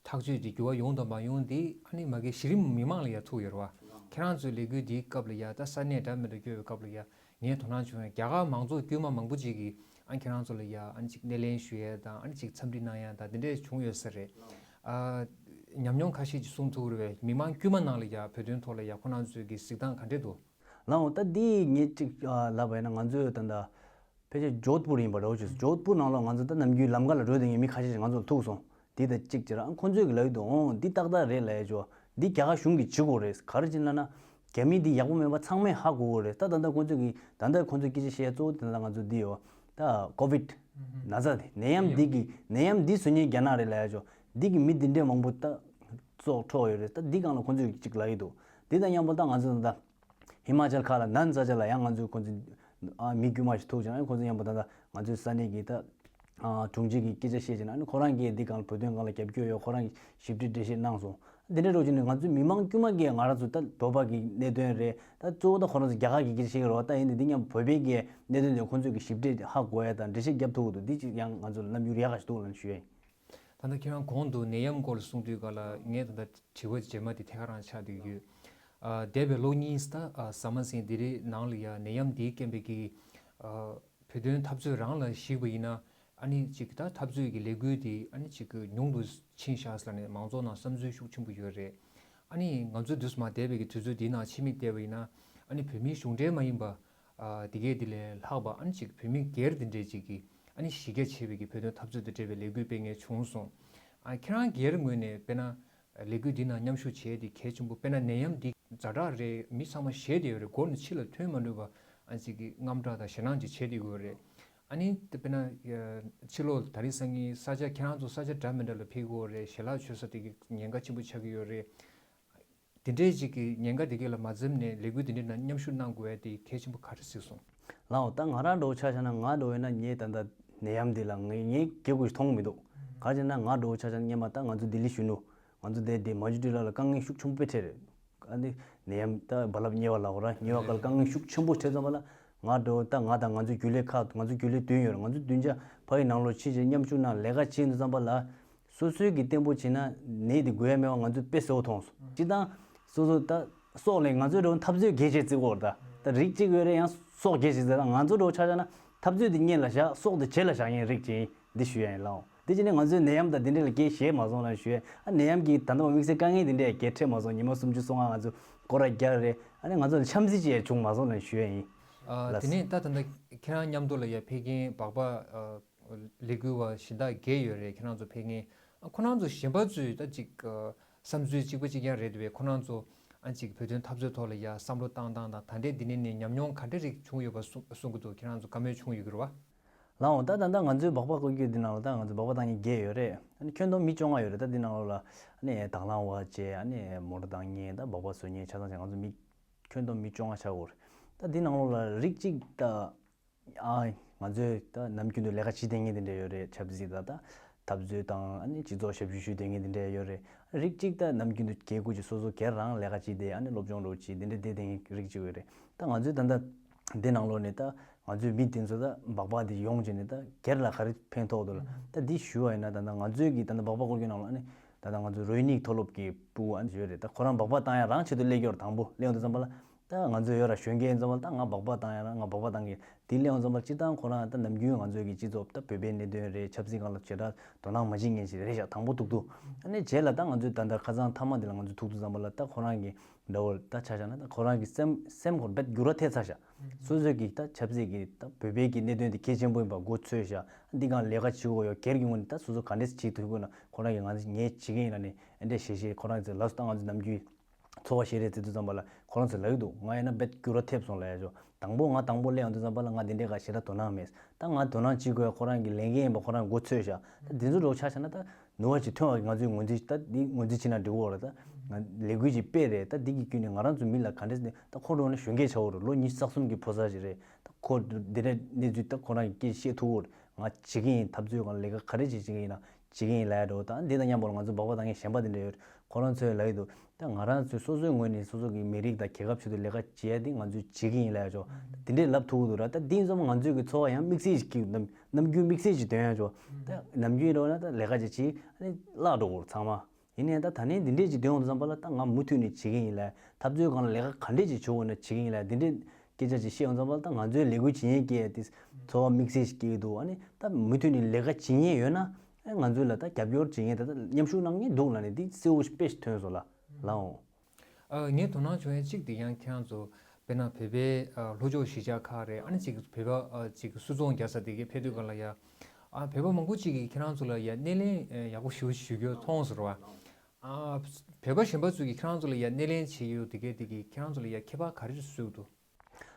ཐག་གཅོད་དེ་འགྱུར་བ་ཡོང་དང་མ་ཡོང་དེ་ཨ་ནི་མ་གི་གཞི་རིམ་མི་མང་ལ་ཡ་ཐུག་ཡོད་རེད་བ། ཁྱེད་རང་ཚོའི་ལས་འགུལ་འདིའི་སྐབས་ལ་ཡ་ད་ས་གནས་འདྲ་མི་འདྲ་བསྐྱོད་པའི་སྐབས་ལ་ཡ་ངས་དོ་སྣང་བྱུང་ཡ་རྒྱ་གར་མང་ཚོགས་དཀྱུས་མ་མང་པོ་ཅིག་གིས་ཨ་ཁྱེད་རང་ཚོ་ལ་ཡ་ཨ་ནི་ཅིག་སྣེ་ལེན་ཞུ་ཡ་དང་ཨ་ནི་ཅིག་འཚམས་འདྲི་གནང་ཡ་དང་དེ་འདྲས་བྱུང་ཡོད་ས་རེད། ཨ་ཉམས་མྱོང་ཁ་ཤས་ཅིག་གསུང་ཐུབ་རེད་བས་མི་མང་དཀྱུས་མ་ནང་ལ་ཡ་བོད་དོན་ཐོག་ལ་ཡ་ཁོ་རང་ཚོའི་གི་གཟིགས་སྟངས་ག་འདྲས་འདུག་ལགས་འོང་ད་འདི་ངས་ཅིག་ལབ་པ་ཡིན་ན་ང་ཚོས་ད་ལྟ་ཕལ་ཆེར་ཇོད་པུར་ཡིན་པ་རེད་བ་ཇོད་པུར་ནང་ལོགས་ང་ཚོ་ད་ནམ་རྒྱུན་ལམ་ཁ་ལ་འགྲོ་བསྡད་མཁན་མི་ཁ་ཤས་ཤིག་ང་ཚོ་ལ་ཐུག་སོང་། འདི་ད་གཅིག་བྱས་ར་ཁོང་ཚོས་གི་ལབ་ཡོད་འདུག་འོང་འདི་ཏག་ཏག་རེད་ལབ་ཡ་ཇོ་འདི་རྒྱ་གར་གཞུང་གིས་བྱེད་དགོས་རེད་ག་རེ་བྱས་ན་ན་རྒྱ་མི་འདི་ཡག་པོ་མེད་པ་ཚང་མས་ཧ་གོ་གི་རེད་ད་ད་ལྟ་ཁོང་ཚོས་གི་ད་ལྟ་ཁོང་ཚོས་སྐད་ཆ་བཤད་ཡ་གཙོ་བོ་དེ་ད་ལྟ་ང་ཚོ་འདི་ཡོད་ད་ཀོ་བིད་ན་ཚ་དེ་ནད་ཡམས་འདི་གི་ནད་ཡམས་འདི་བཟོ་མཁན་རྒྱ་ནག་རེད་ལབ་ཡ་ཇོ་འདི་གི་མི་འདི་འདྲས་མང་པོ་ད་སྲོག་འཕྲོག་ཡོད་རེད་ད་འདི་སྒང་ལ་ཁོང་ཚོས་གི་གཅིག་ལབ་ཡོད་འདུག་འདི་དང་མཉམ་པོ་ད་ང་ཚོ་ད་ལྟ། ཧི་མ་ཅལ་ཁག་ལ་ནན་ཙ་ཅ་ལ་ཡང་ང་ཚོའི་ཁོ་ཚོའི་ཨ་མི་དཀྱུས་མ་ཞིག་ཐུག་ཅིང་ཨ་ཁོ་ཚོ་མཉམ་པོ་ད་ལྟ་ང་ཚོའི་ས་གནས་ཀྱི་ད་ཨ་དྲུང་ཆེ་གི་སྐད་ཆ་བཤད་ཅིང་ཨ་ནི་ཁོ་རང་གིས་འདི་གང་ལ་བོད་དོན་སྒང་ལ་རྒྱབ་སྐྱོར་ཡོད་ཁོ་རང་གིས་ཞིབ་ཕྲའི་འགྲེལ་བཤད་གནང་སོང་། འདི་འདྲའི་རོགས་ཅིག་ནི་ང་ཚོའི་མི་མང་དཀྱུས་མ་གིས་ང་རང་ཚོ་ད་བོད་པ་གི་གནད་དོན་རེད་ད་གཙོ་བོ་ད་ཁོ་རང་ཚོ་རྒྱ་གར་གི་སྐད་ཆ་བཤད་ཀྱི་རེད་བ་ད་ཡིན་ནའི་འདི་མཉམ་བོད་པའི་གི་གནད་དོན་དེ་ཁོ་ཚོས་གི་ཞིབ་ཕྲའི་ཧ་གོ་ཡ་དང་འགྲེལ་བཤད་རྒྱབ་ཐུབ་ཀྱི་འདུག་འདི་ཅིག་ཡང་ང་ཚོ་ལ་རྣམ་འགྱུར་ཡག་ག་ཞིག་འདུག་ལབ་ཞུ་ཡ་ཡིན། ད་ལྟ་ཁྱེད་རང་གོང་དུ་ནད་ཡམས་སྐོར་ལ་གསུངས་དུས་ག་ལ་ངས་ད་ལྟ་དྲི་བ་རྗེས་མ་དེ་ཐད་ཀར་རང་ཆགས་བསྡད་ཡོད། ཨ་འདས་པའི་ལོ་གཉིས་ད་ཨ་ཟ་མ་ཟིན་དེ་རིང་ནང་ལ་ཡ་ནད་ཡམས་འདིའི་རྐྱེན་པས་ཀྱི་ཨ་བོད་དོན་འཐབ་རྩོད་རང་ལ་གཞིགས་པ་ཡིན་ན་ཨ་ནི་ཅིག་ད་འཐབ་རྩོད་ཀྱི་ལས་འགུལ་དེ་ཨ་ནི་ཅིག་ཉུང་དུ་ཕྱིན་ཤག་ཟེར་ནས་མང་ཚོགས་ནང་བསམ་ཚུལ་ཤུགས་ཆེན་པོ་ཡོད་རེད། ཨ་ནི་ང་ཚོ་དུས་སུ་མ་འདས་པའི་གི་དུས་ཚོད་འདིའི་ནང་ཕྱི་མིག་བལྟས་པ་ཡིན་ན་ཨ་ནི་བོད་མིའི་གཞུང་འབྲེལ་མ་ཡིན་པ། ཨ་དེ་གས་དེ་ལས་ལྷག་པ་ཨ་ནི་ཅིག་བོད་མི་སྒེར་དེ་འདྲས་ཅིག་གིས་ཨ་ནི་གཞི་རྒྱ་ཆེ་བའི་གི་བོད་དོན་འཐབ་རྩོད་དང་འབྲེལ་བའི་ལས་འགུལ་སྤེལ་མཁན་བྱུང་སོང་། ཨ་ཁྱེད་རང་སྒེར་ངོས་ནས་དཔེར་ན་ལས་འགུལ་འདི་ནང་མཉམ་ཞུགས་བྱས་ཏེ་གལ་ཆེན་པོ་དཔེར་ན་ནད་ཡམས་འདི་ཛ་དྲག་རེད་མི་ཚང་མ་ཞེད་བསྡད་ཡོད་རེད་སྒོ་ནས་ཕྱི་ལ་ཐོན་མ་འདོད་པ་ཨ་ཅིག་གི་དངངས་སྐྲག་དང་ཞེད་སྣང་ཅིག་བྱས་བསྡད་ཡོད་རེད། ཨ་ནི་དཔེར་ན་ཕྱི་ལོགས་ད་རིང་སང་ཉིན་ས་ཆ་ཁྱེད་རང་ཚོ་ས་ཆ་འདྲ་མི་འདྲ་ལ་ཕེབས་ཀྱི་ཡོད་རེད་ཞལ་ལག་མཆོད་ས་དེ་གི་ཉེན་ཁ་ཆེན་པོ་ཆགས་ཀྱི་ཡོད་རེད། དེ་འདྲའི་ཅིག་གི་ཉེན་ཁ་དེ་གས་ལ་མ་འཛེམས་ནས་ལས་འགུལ་དེ་འདྲའི་ནང་མཉམ་ཞུགས་གནང་དགོས་ཡ་དེ་གལ་ཆེན་པོ་ག་རེ་གཟིགས་སོང་། ལགས་འོ་ད་ང་རང་འདྲ་བོ་ཆ་བཞག་ན་ང་འདྲ་བོ་ཡིན་ན་ངས་ད་ལྟ་ནད་ཡམས་འདི་ལ་ངས་ངས་སྐད་དགོས་ཞིག་མཐོང་མི་འདུག་ག་རེ་བྱས་ན་ང་འདྲ་བོ་ཆ་བཞག་ན་སྔོན་མ་ད་ང་ཚོ་ལྡི་ལི་གཞོན་ནུ་ང་ཚོ་དེ་དེ་མ་ཇུ་ཏི་ལ་ལ་དཀའ་ངལ་ཤུགས་ཆེན་པོ་དཔེ་འཕྲད་རེད། ཨ་ནི་ནད་ཡམས་ད་རྦ་རླབས་གཉིས་པ་ལ་འོ་ར་གཉིས་པ་སྐབས་དཀའ་ངལ་ཤུགས་ཆེན་པོ་འཕྲད་ཙམ་པ་ལ་ང་འདྲ་བོ་ད་ང་དང་ང་ཚོའི་རྒྱུན་ལས་ཁག་ང་ཚོའི་རྒྱུན་ལས་བདུན་ཡོད་རེད་ང་ཚོ་བདུན་ཆ་ཕ་གི་ནང་ལོགས་ཕྱིན་བྱས་མཉམ་ཞུགས་གནང་ལས་ཀ་བྱེད་འདུག་ཙམ་པ་ལ། སོ་སོའི་གི་བརྟན་པོ་བྱེད་ན་ནད་དེ་འགོས་ཡ་མེད་པ་ང་ཚོས་དཔེ་གསལ་པོ་མཐོང་སོང་། སྤྱིར་བཏང་སོ་སོ་ད་སྲོག་ལས་ང་ཚོའི་འགྲོ་འཐབ་རྩོད་གལ་ཆེ་བརྩི་གི་ཡོད་རེད་ད། ད་རིགས་གཅིག་ཡོད་རེད་ཡང་སྲོག་གལ་ཆེ་བརྩི་ད་ང་ཚོ་འགྲོ་ཆ་བཞག་ན་འཐབ་རྩོད་དེ་སྔོན་ལ་བཞག་སྲོག་དེ་རྗེས་ལ་བཞག་མཁན་རིགས་གཅིག་ཡིན་འདི་ཞུ་ཡ་ཡིན་ལགས། དེ་བྱས་ནས་ང་ཚོའི་ནད་ཡམས་དང་དེ་འདྲས་ལ་སྐད་བཤད་མ་སོང་ལ་ཞུ་ཡ་ཨ་ནད་ཡམས་ཀྱིས་ད་ལྟ་བ་དམིགས་བསལ་དཀའ་ངལ་དེ་འདྲས་སྐད་འཕྲད་མ་སོང་ཉི་མ་སུམ་ཅུ་སོ་ལྔ་ང་ཚོ་སྐོར་ར་རྒྱག་རེད་ཨ་ནི་ང་ཚོ་ལ་འཆམ་གཟིགས་བྱས་བྱུང་མ་སོང་ལ་ཞུ་ཡ་ཡིན། ཨ་ལགས། དེ་ནས་ད་ད་ལྟ་ཁྱེད་རང་མཉམ་དུ་ལ་ཡ་ཕེབས་མཁན་སྦག་སྦག་ལས་འགུལ་བ་གཞན་དག་བརྒྱད་ཡོད་རེད་ཁྱེད་རང་ཚོ་ཕེབས་མཁན་ཨ་ཁོ་རང་ཚོ་གཞན་པ་ཚོས་ད་ཅིག་བསམ་ཚུལ་གཅིག་པ་གཅིག་རྐྱང་རེད་འདུག་བས་ཁོ་རང་ཚོ་ཨ་ཅིག་བོད་དོན་འཐབ་རྩོད་ཐོག་ལ་ཡ་བསམ་བློ་བཏང་སྟངས་དང་ད་ལྟའི་འདི་ནས་ནས་ཉམས་མྱོང་ག་འདྲ་རིགས་བྱུང་ཡོད་པ་གསུང་གསུང་གི་འདུག་ཁྱེད་རང་ཚོ་བཀའ་མོལ་བྱུང་ཡོད་ཀྱི་རེད་བ། ལགས་འོང་ད་ད་ལྟ་ང་ཚོའི་སྦག་སྦག་སྐོར་སྐྱོད་འདི་ནང་ལ་ད་ང་ཚོ་སྦག་སྦག་བཏང་མཁན་བརྒྱད་ཡོད་རེད་ཨ་ནི་ཁྱོན་བསྡོམས་མི་བཅོ་ལྔ་ཡོད་རེད་ད་འདི་ནང་ལོགས་ལ་ཨ་ནི་དང་བླངས་པ་བྱས་ཨ་ནི་མོ་ཊ་བཏང་མཁན་ད་སྦག་སྦག་བཟོ་མཁན་ཆ་ཚང་བྱས་ང་ཚོ་མི་ཁྱོན་བསྡོམས་མི་བཅོ་ལྔ་ཆགས་ཡོད་རེད་ད་འདི་ནང་ལོགས་ལ་རིགས་གཅིག་ད། ཨ། ང་ཚོས་ད་ནམ་རྒྱུན་དུ་ལས་ཀ་བྱེད་བསྡད་མཁན་དེ་འདྲ་ཡོད་རེད་ཆབ་སྲིད་དང་ད་འཐབ་རྩོད་དང་ཨ་ནི་སྤྱི་ཚོགས་ཞབས་ཞུ་ཞུ་བསྡད་མཁན་དེ་འདྲ་ཡོད་རེད་རིགས་གཅིག་ད་ནམ་རྒྱུན་དུ་སྒེར་གུ་ཅིག་སོ་སོ་སྒེར་རང་ལས་ཀ་བྱེད་བསྡད་ཨ་ནི་སློབ་སྦྱོང་འགྲོ་བྱེད་དེ་འདྲ་བསྡད་བསྡད་མཁན་རིགས་གཅིག་ཡོད་རེད་ད་ང་ཚོས་ད་ལྟ་འདི་ནང་ལོགས་ནས་ད་ང་ཚོའི་མི་དེ་ཚོ་ད་སྦག་སྦག་དེ་ཡོང་བྱས་ནས་ད་སྒེར་ལ་ག་རེ་ཕན་ཐོགས་འདུག་ལ་ད་འདི་ཞུ་བ་ཡིན་ན་ད་ལྟ་ང་ཚོའི་གི་ད་ལྟ་སྦག་སྦག་སྐོར་སྐྱོད་ནང་ལ་ཨ་ནི་ད་ལྟ་ང་ཚོ་རོ་ཧི་ནི་མཐོ་སློབ་ཀྱི་ཕྲུ་གུ་ཨ་ནི་ཡོད་རེད་ད་ཁོ་རང་སྦག་སྦག་བཏང་ཡ་རང་ཆེད་དུ་སླེབས་ཀྱི་ཡོད་རེད་དང་པོ་སླེབས་ཡོང་དུས་ཙམ་པ་ལ། ད་ང་ཚོ་ཡོད་ར་གཞོན་སྐྱེས་ཡིན་ཙམ་པ་ལ་ད་ང་སྦག་སྦག་བཏང་ཡ་ར་ང་སྦག་སྦག་བཏང་གི་དེ་སླེབས་ཡོང་ཙམ་པ་སྤྱིར་བཏང་ཁོ་རང་ད་ནམ་རྒྱུན་ང་ཚོའི་གི་སྤྱི་ཚོགས་ད་བོད་པའི་གནད་དོན་རེད་ཆབ་སྲིད་སྒང་ལ་ཞེ་དྲག་དོ་སྣང་མ་བྱེད་མཁན་ཞིག་རེད་ཤག་དང་པོ་ཐུག་དུས་ཨ་ནི་རྗེས་ལ་ད་ང་ཚོའི་ད་ལྟ་ཁ་སང་མཐའ་མ་དེ་ལ་ང་ཚོ་ཐུག་དུས་ཙམ་པ་ལ་ད་ཁོ་རང་གི་འདྲ་བོ་ད་ཆ་བཞག་ན་ད་ཁོ་རང་གི་སེམས་སེམས་ཁོར་རྦད་འགྱུར་བ་ཐེབས་ཚར་ཤག་སོ་སོའི་གི་ད་ཆབ་སྲིད་གི་ད་བོད་པའི་གི་གནད་དོན་དེ་གལ་ཆེན་པོ་ཡིན་པ་མགོ་ཚོས་ཤག་འདི་སྒང་ལས་ཀ་བྱེད་དགོས་ཡོད་སྒེར་གྱི་ངོས་ནས་ད་སོ་སོ་ག་འདྲས་བྱེད་ཐུབ་དགོས་ན་ཁོ་རང་གི་ང་ངས་བྱེད་ཀྱི་ཡིན་ལ་ནི་ཨ་འདྲས་ཞེ་ཞེ་ཁོ་རང་གི་ལགས་སོ་ད་ང་ཚོ་ནམ་རྒྱུན། ཚོར་བ་ཞིག་རེད་ཟེར་དུས་ཙམ་པ་ལ་ཁོ་རང་ཚོས་ལབ་ཀྱི་འདུག་ང་ཡིན་ན་རྦད་འགྱུར་བ་ཐེབས་སོང་ལབ་ཡ་ཅོ། དང་པོ་ང་དང་པོ་སླེབས་ཡོང་དུས་ཙམ་པ་ལ་ང་འདི་འདྲའི་ག་ཞེ་དྲག་དོ་སྣང་མེད། ད་ང་དོ་སྣང་བྱེད་དགོས་ཡ་ཁོ་རང་གི་ལས་འགན་ཡིན་པ་ཁོ་རང་མགོ་ཚོས་ཤག་ད་འདི་ཚོ་འགྲོ་ཆ་བཞག་ན་ད་ ནུས་པ་ཅིག་ཐོན་པ་ང་ཚོས་ངོས་འཛིན། ད་འདི་ངོས་འཛིན་བྱེད་ན་འགྲིག་གི་རེད། ད་ང་ལས་འགུལ་ཅིག་སྤེལ་རེད། ད་འདི་གི་བརྒྱུད་ནས་ང་རང་ཚོ་མི་ལ་ག་འདྲས་ཟེར་ན། ད་ཁོ་འགྲོ་ན་གཞོན་སྐྱེས་ཆགས་ཀྱི་རེད། ལོ་ཉི་ཤུ་རྩ་གསུམ་གྱི་ཕོ་གསར་ཞིག་རེད། ད་ཁོ་འདི་འདྲའི་གནས་ཚུལ་ད་ཁོ་རང་གིས་སྐད་ཆ་བཤད་ཐུབ་ཀྱི་རེད། ང་བྱེད་ཀྱི་ཡིན། འཐབ་རྩོད་སྒང་ལས་ཀ་ག་རེ་ཅིག་བྱེད་ཀྱི་ཡིན་ན་བྱེད་ཀྱི་ཡིན་ལབ་ཡ་འདྲ་བོ། ད་འདི་དང་མཉམ་པོ་ལ་ང་ཚོ་སྦག་སྦག་བཏང་མཁན་གཞན་པ་དེ་འདྲ་ཡོད་རེད། ཁོ་རང་ཚོས་ལབ་ཀྱི་འདུག་ད་ང་རང་ཚོའི་སོ་སོའི་ངོས་ནས་སོ་སོ་གི་མི་རིགས་དང་རྒྱལ་ཁབ་ཆེད་དུ་ལས་ཀ་བྱེད་ཡ་དེ་ང་ཚོས་བྱེད་ཀྱི་ཡིན་ལབ་ཡ་ཆོག་དེ་འདྲས་ལབ་ཐུབ་ཀྱི་འདུག་ར། ད་དེ་ཡིན་ཙང་ང་ཚོའི་གི་ཚོར་བ་ཡང་དམིགས་བསལ་ཞིག་གི་ནམ་ནམ་རྒྱུན་དམིགས་བསལ་ཞིག་འདོན་ཡ་ཆོག་ད་ནམ་རྒྱུན་རེད་ན་ད་ལས་ཀ་ཅིག་བྱེད། ཨ་ནི་བརླག་འགྲོ་གི་རེད་ཚང་མ། ཡིན་ནའི་ད་ད་ནས་འདི་འདྲས་ཅིག་འདོན་ཡོང་དུས་ཙམ་པ་ལ། ད་ང་མུ་མཐུད་ནས་བྱེད་ཀྱི་ཡིན་ལབ། འཐབ་རྩོད་སྒང་ལ་ལས་ཀ་ག་འདྲས་ཅིག་བྱེད་དགོས་ན་བྱེད་ཀྱི་ཡིན་ལབ། འདི་འདྲས་སྐད་ཆ་ཅིག་བཤད་ཡོང་ཙམ་པ་ལ། ད་ང་ཚོའི་ལས་འགུལ་བྱེད་མཁན་གྱི་དེ་ཚོར་བ་དམིགས་བསལ་ཞིག་སྐྱེ་གི་འདུག་ཨ་ནི་ད་མུ་མཐུད་ནས་ལས་ཀ་བྱེད་མཁན་ཡོད་ན། ཨ་ང་ཚོ་ལ་ད་རྒྱབ་སྐྱོར་བྱེད་མཁན། ད་ད་མཉམ་ཞུགས་གནང་མཁན་འདུག་ལབ་ནས་འདི་གསལ་བོ་ཞིག་དཔེ་ཞིག་ཐོན་སོང་ལ། ལའོ། ཨ་ངས་དོ་སྣང་བྱུང་ཡ་གཅིག་དེ་ཡང་ཁྱེད་རང་ཚོ་དཔེར་ན་བོད་པའི་ཨ་ལྷོ་ཕྱོགས་གཞིས་ཆགས་ཁག་རེད། ཨ་ནི་ཅིག་བོད་པ་ཨ་ཅིག་སུད་ཚོང་རྒྱག་ས་དེ་གའི་ཕེབས་དུས་སྒང་ལ་ཡ། ཨ་བོད་པ་མང་པོ་ཅིག་གིས་ཁྱེད་རང་ཚོ་ལ་ཡ་སྣེ་ལེན་ཨ་ཡག་པོ་ཞེ་པོ་ཞུ་རྒྱུ་མཐོང་སོང་ར་བ། ཨ་བོད་པ་གཞན་པ་ཚོ་གིས་ཁྱེད་རང་ཚོ་ལ་ཡ་སྣེ་ལེན་བྱེད་ཡོད་དེ་གའི་དེ་གིས་ཁྱེད་རང་ཚོ་ལ་ཡ་ཁྱད་པར་ག་རེ་བཟོས་འདུག་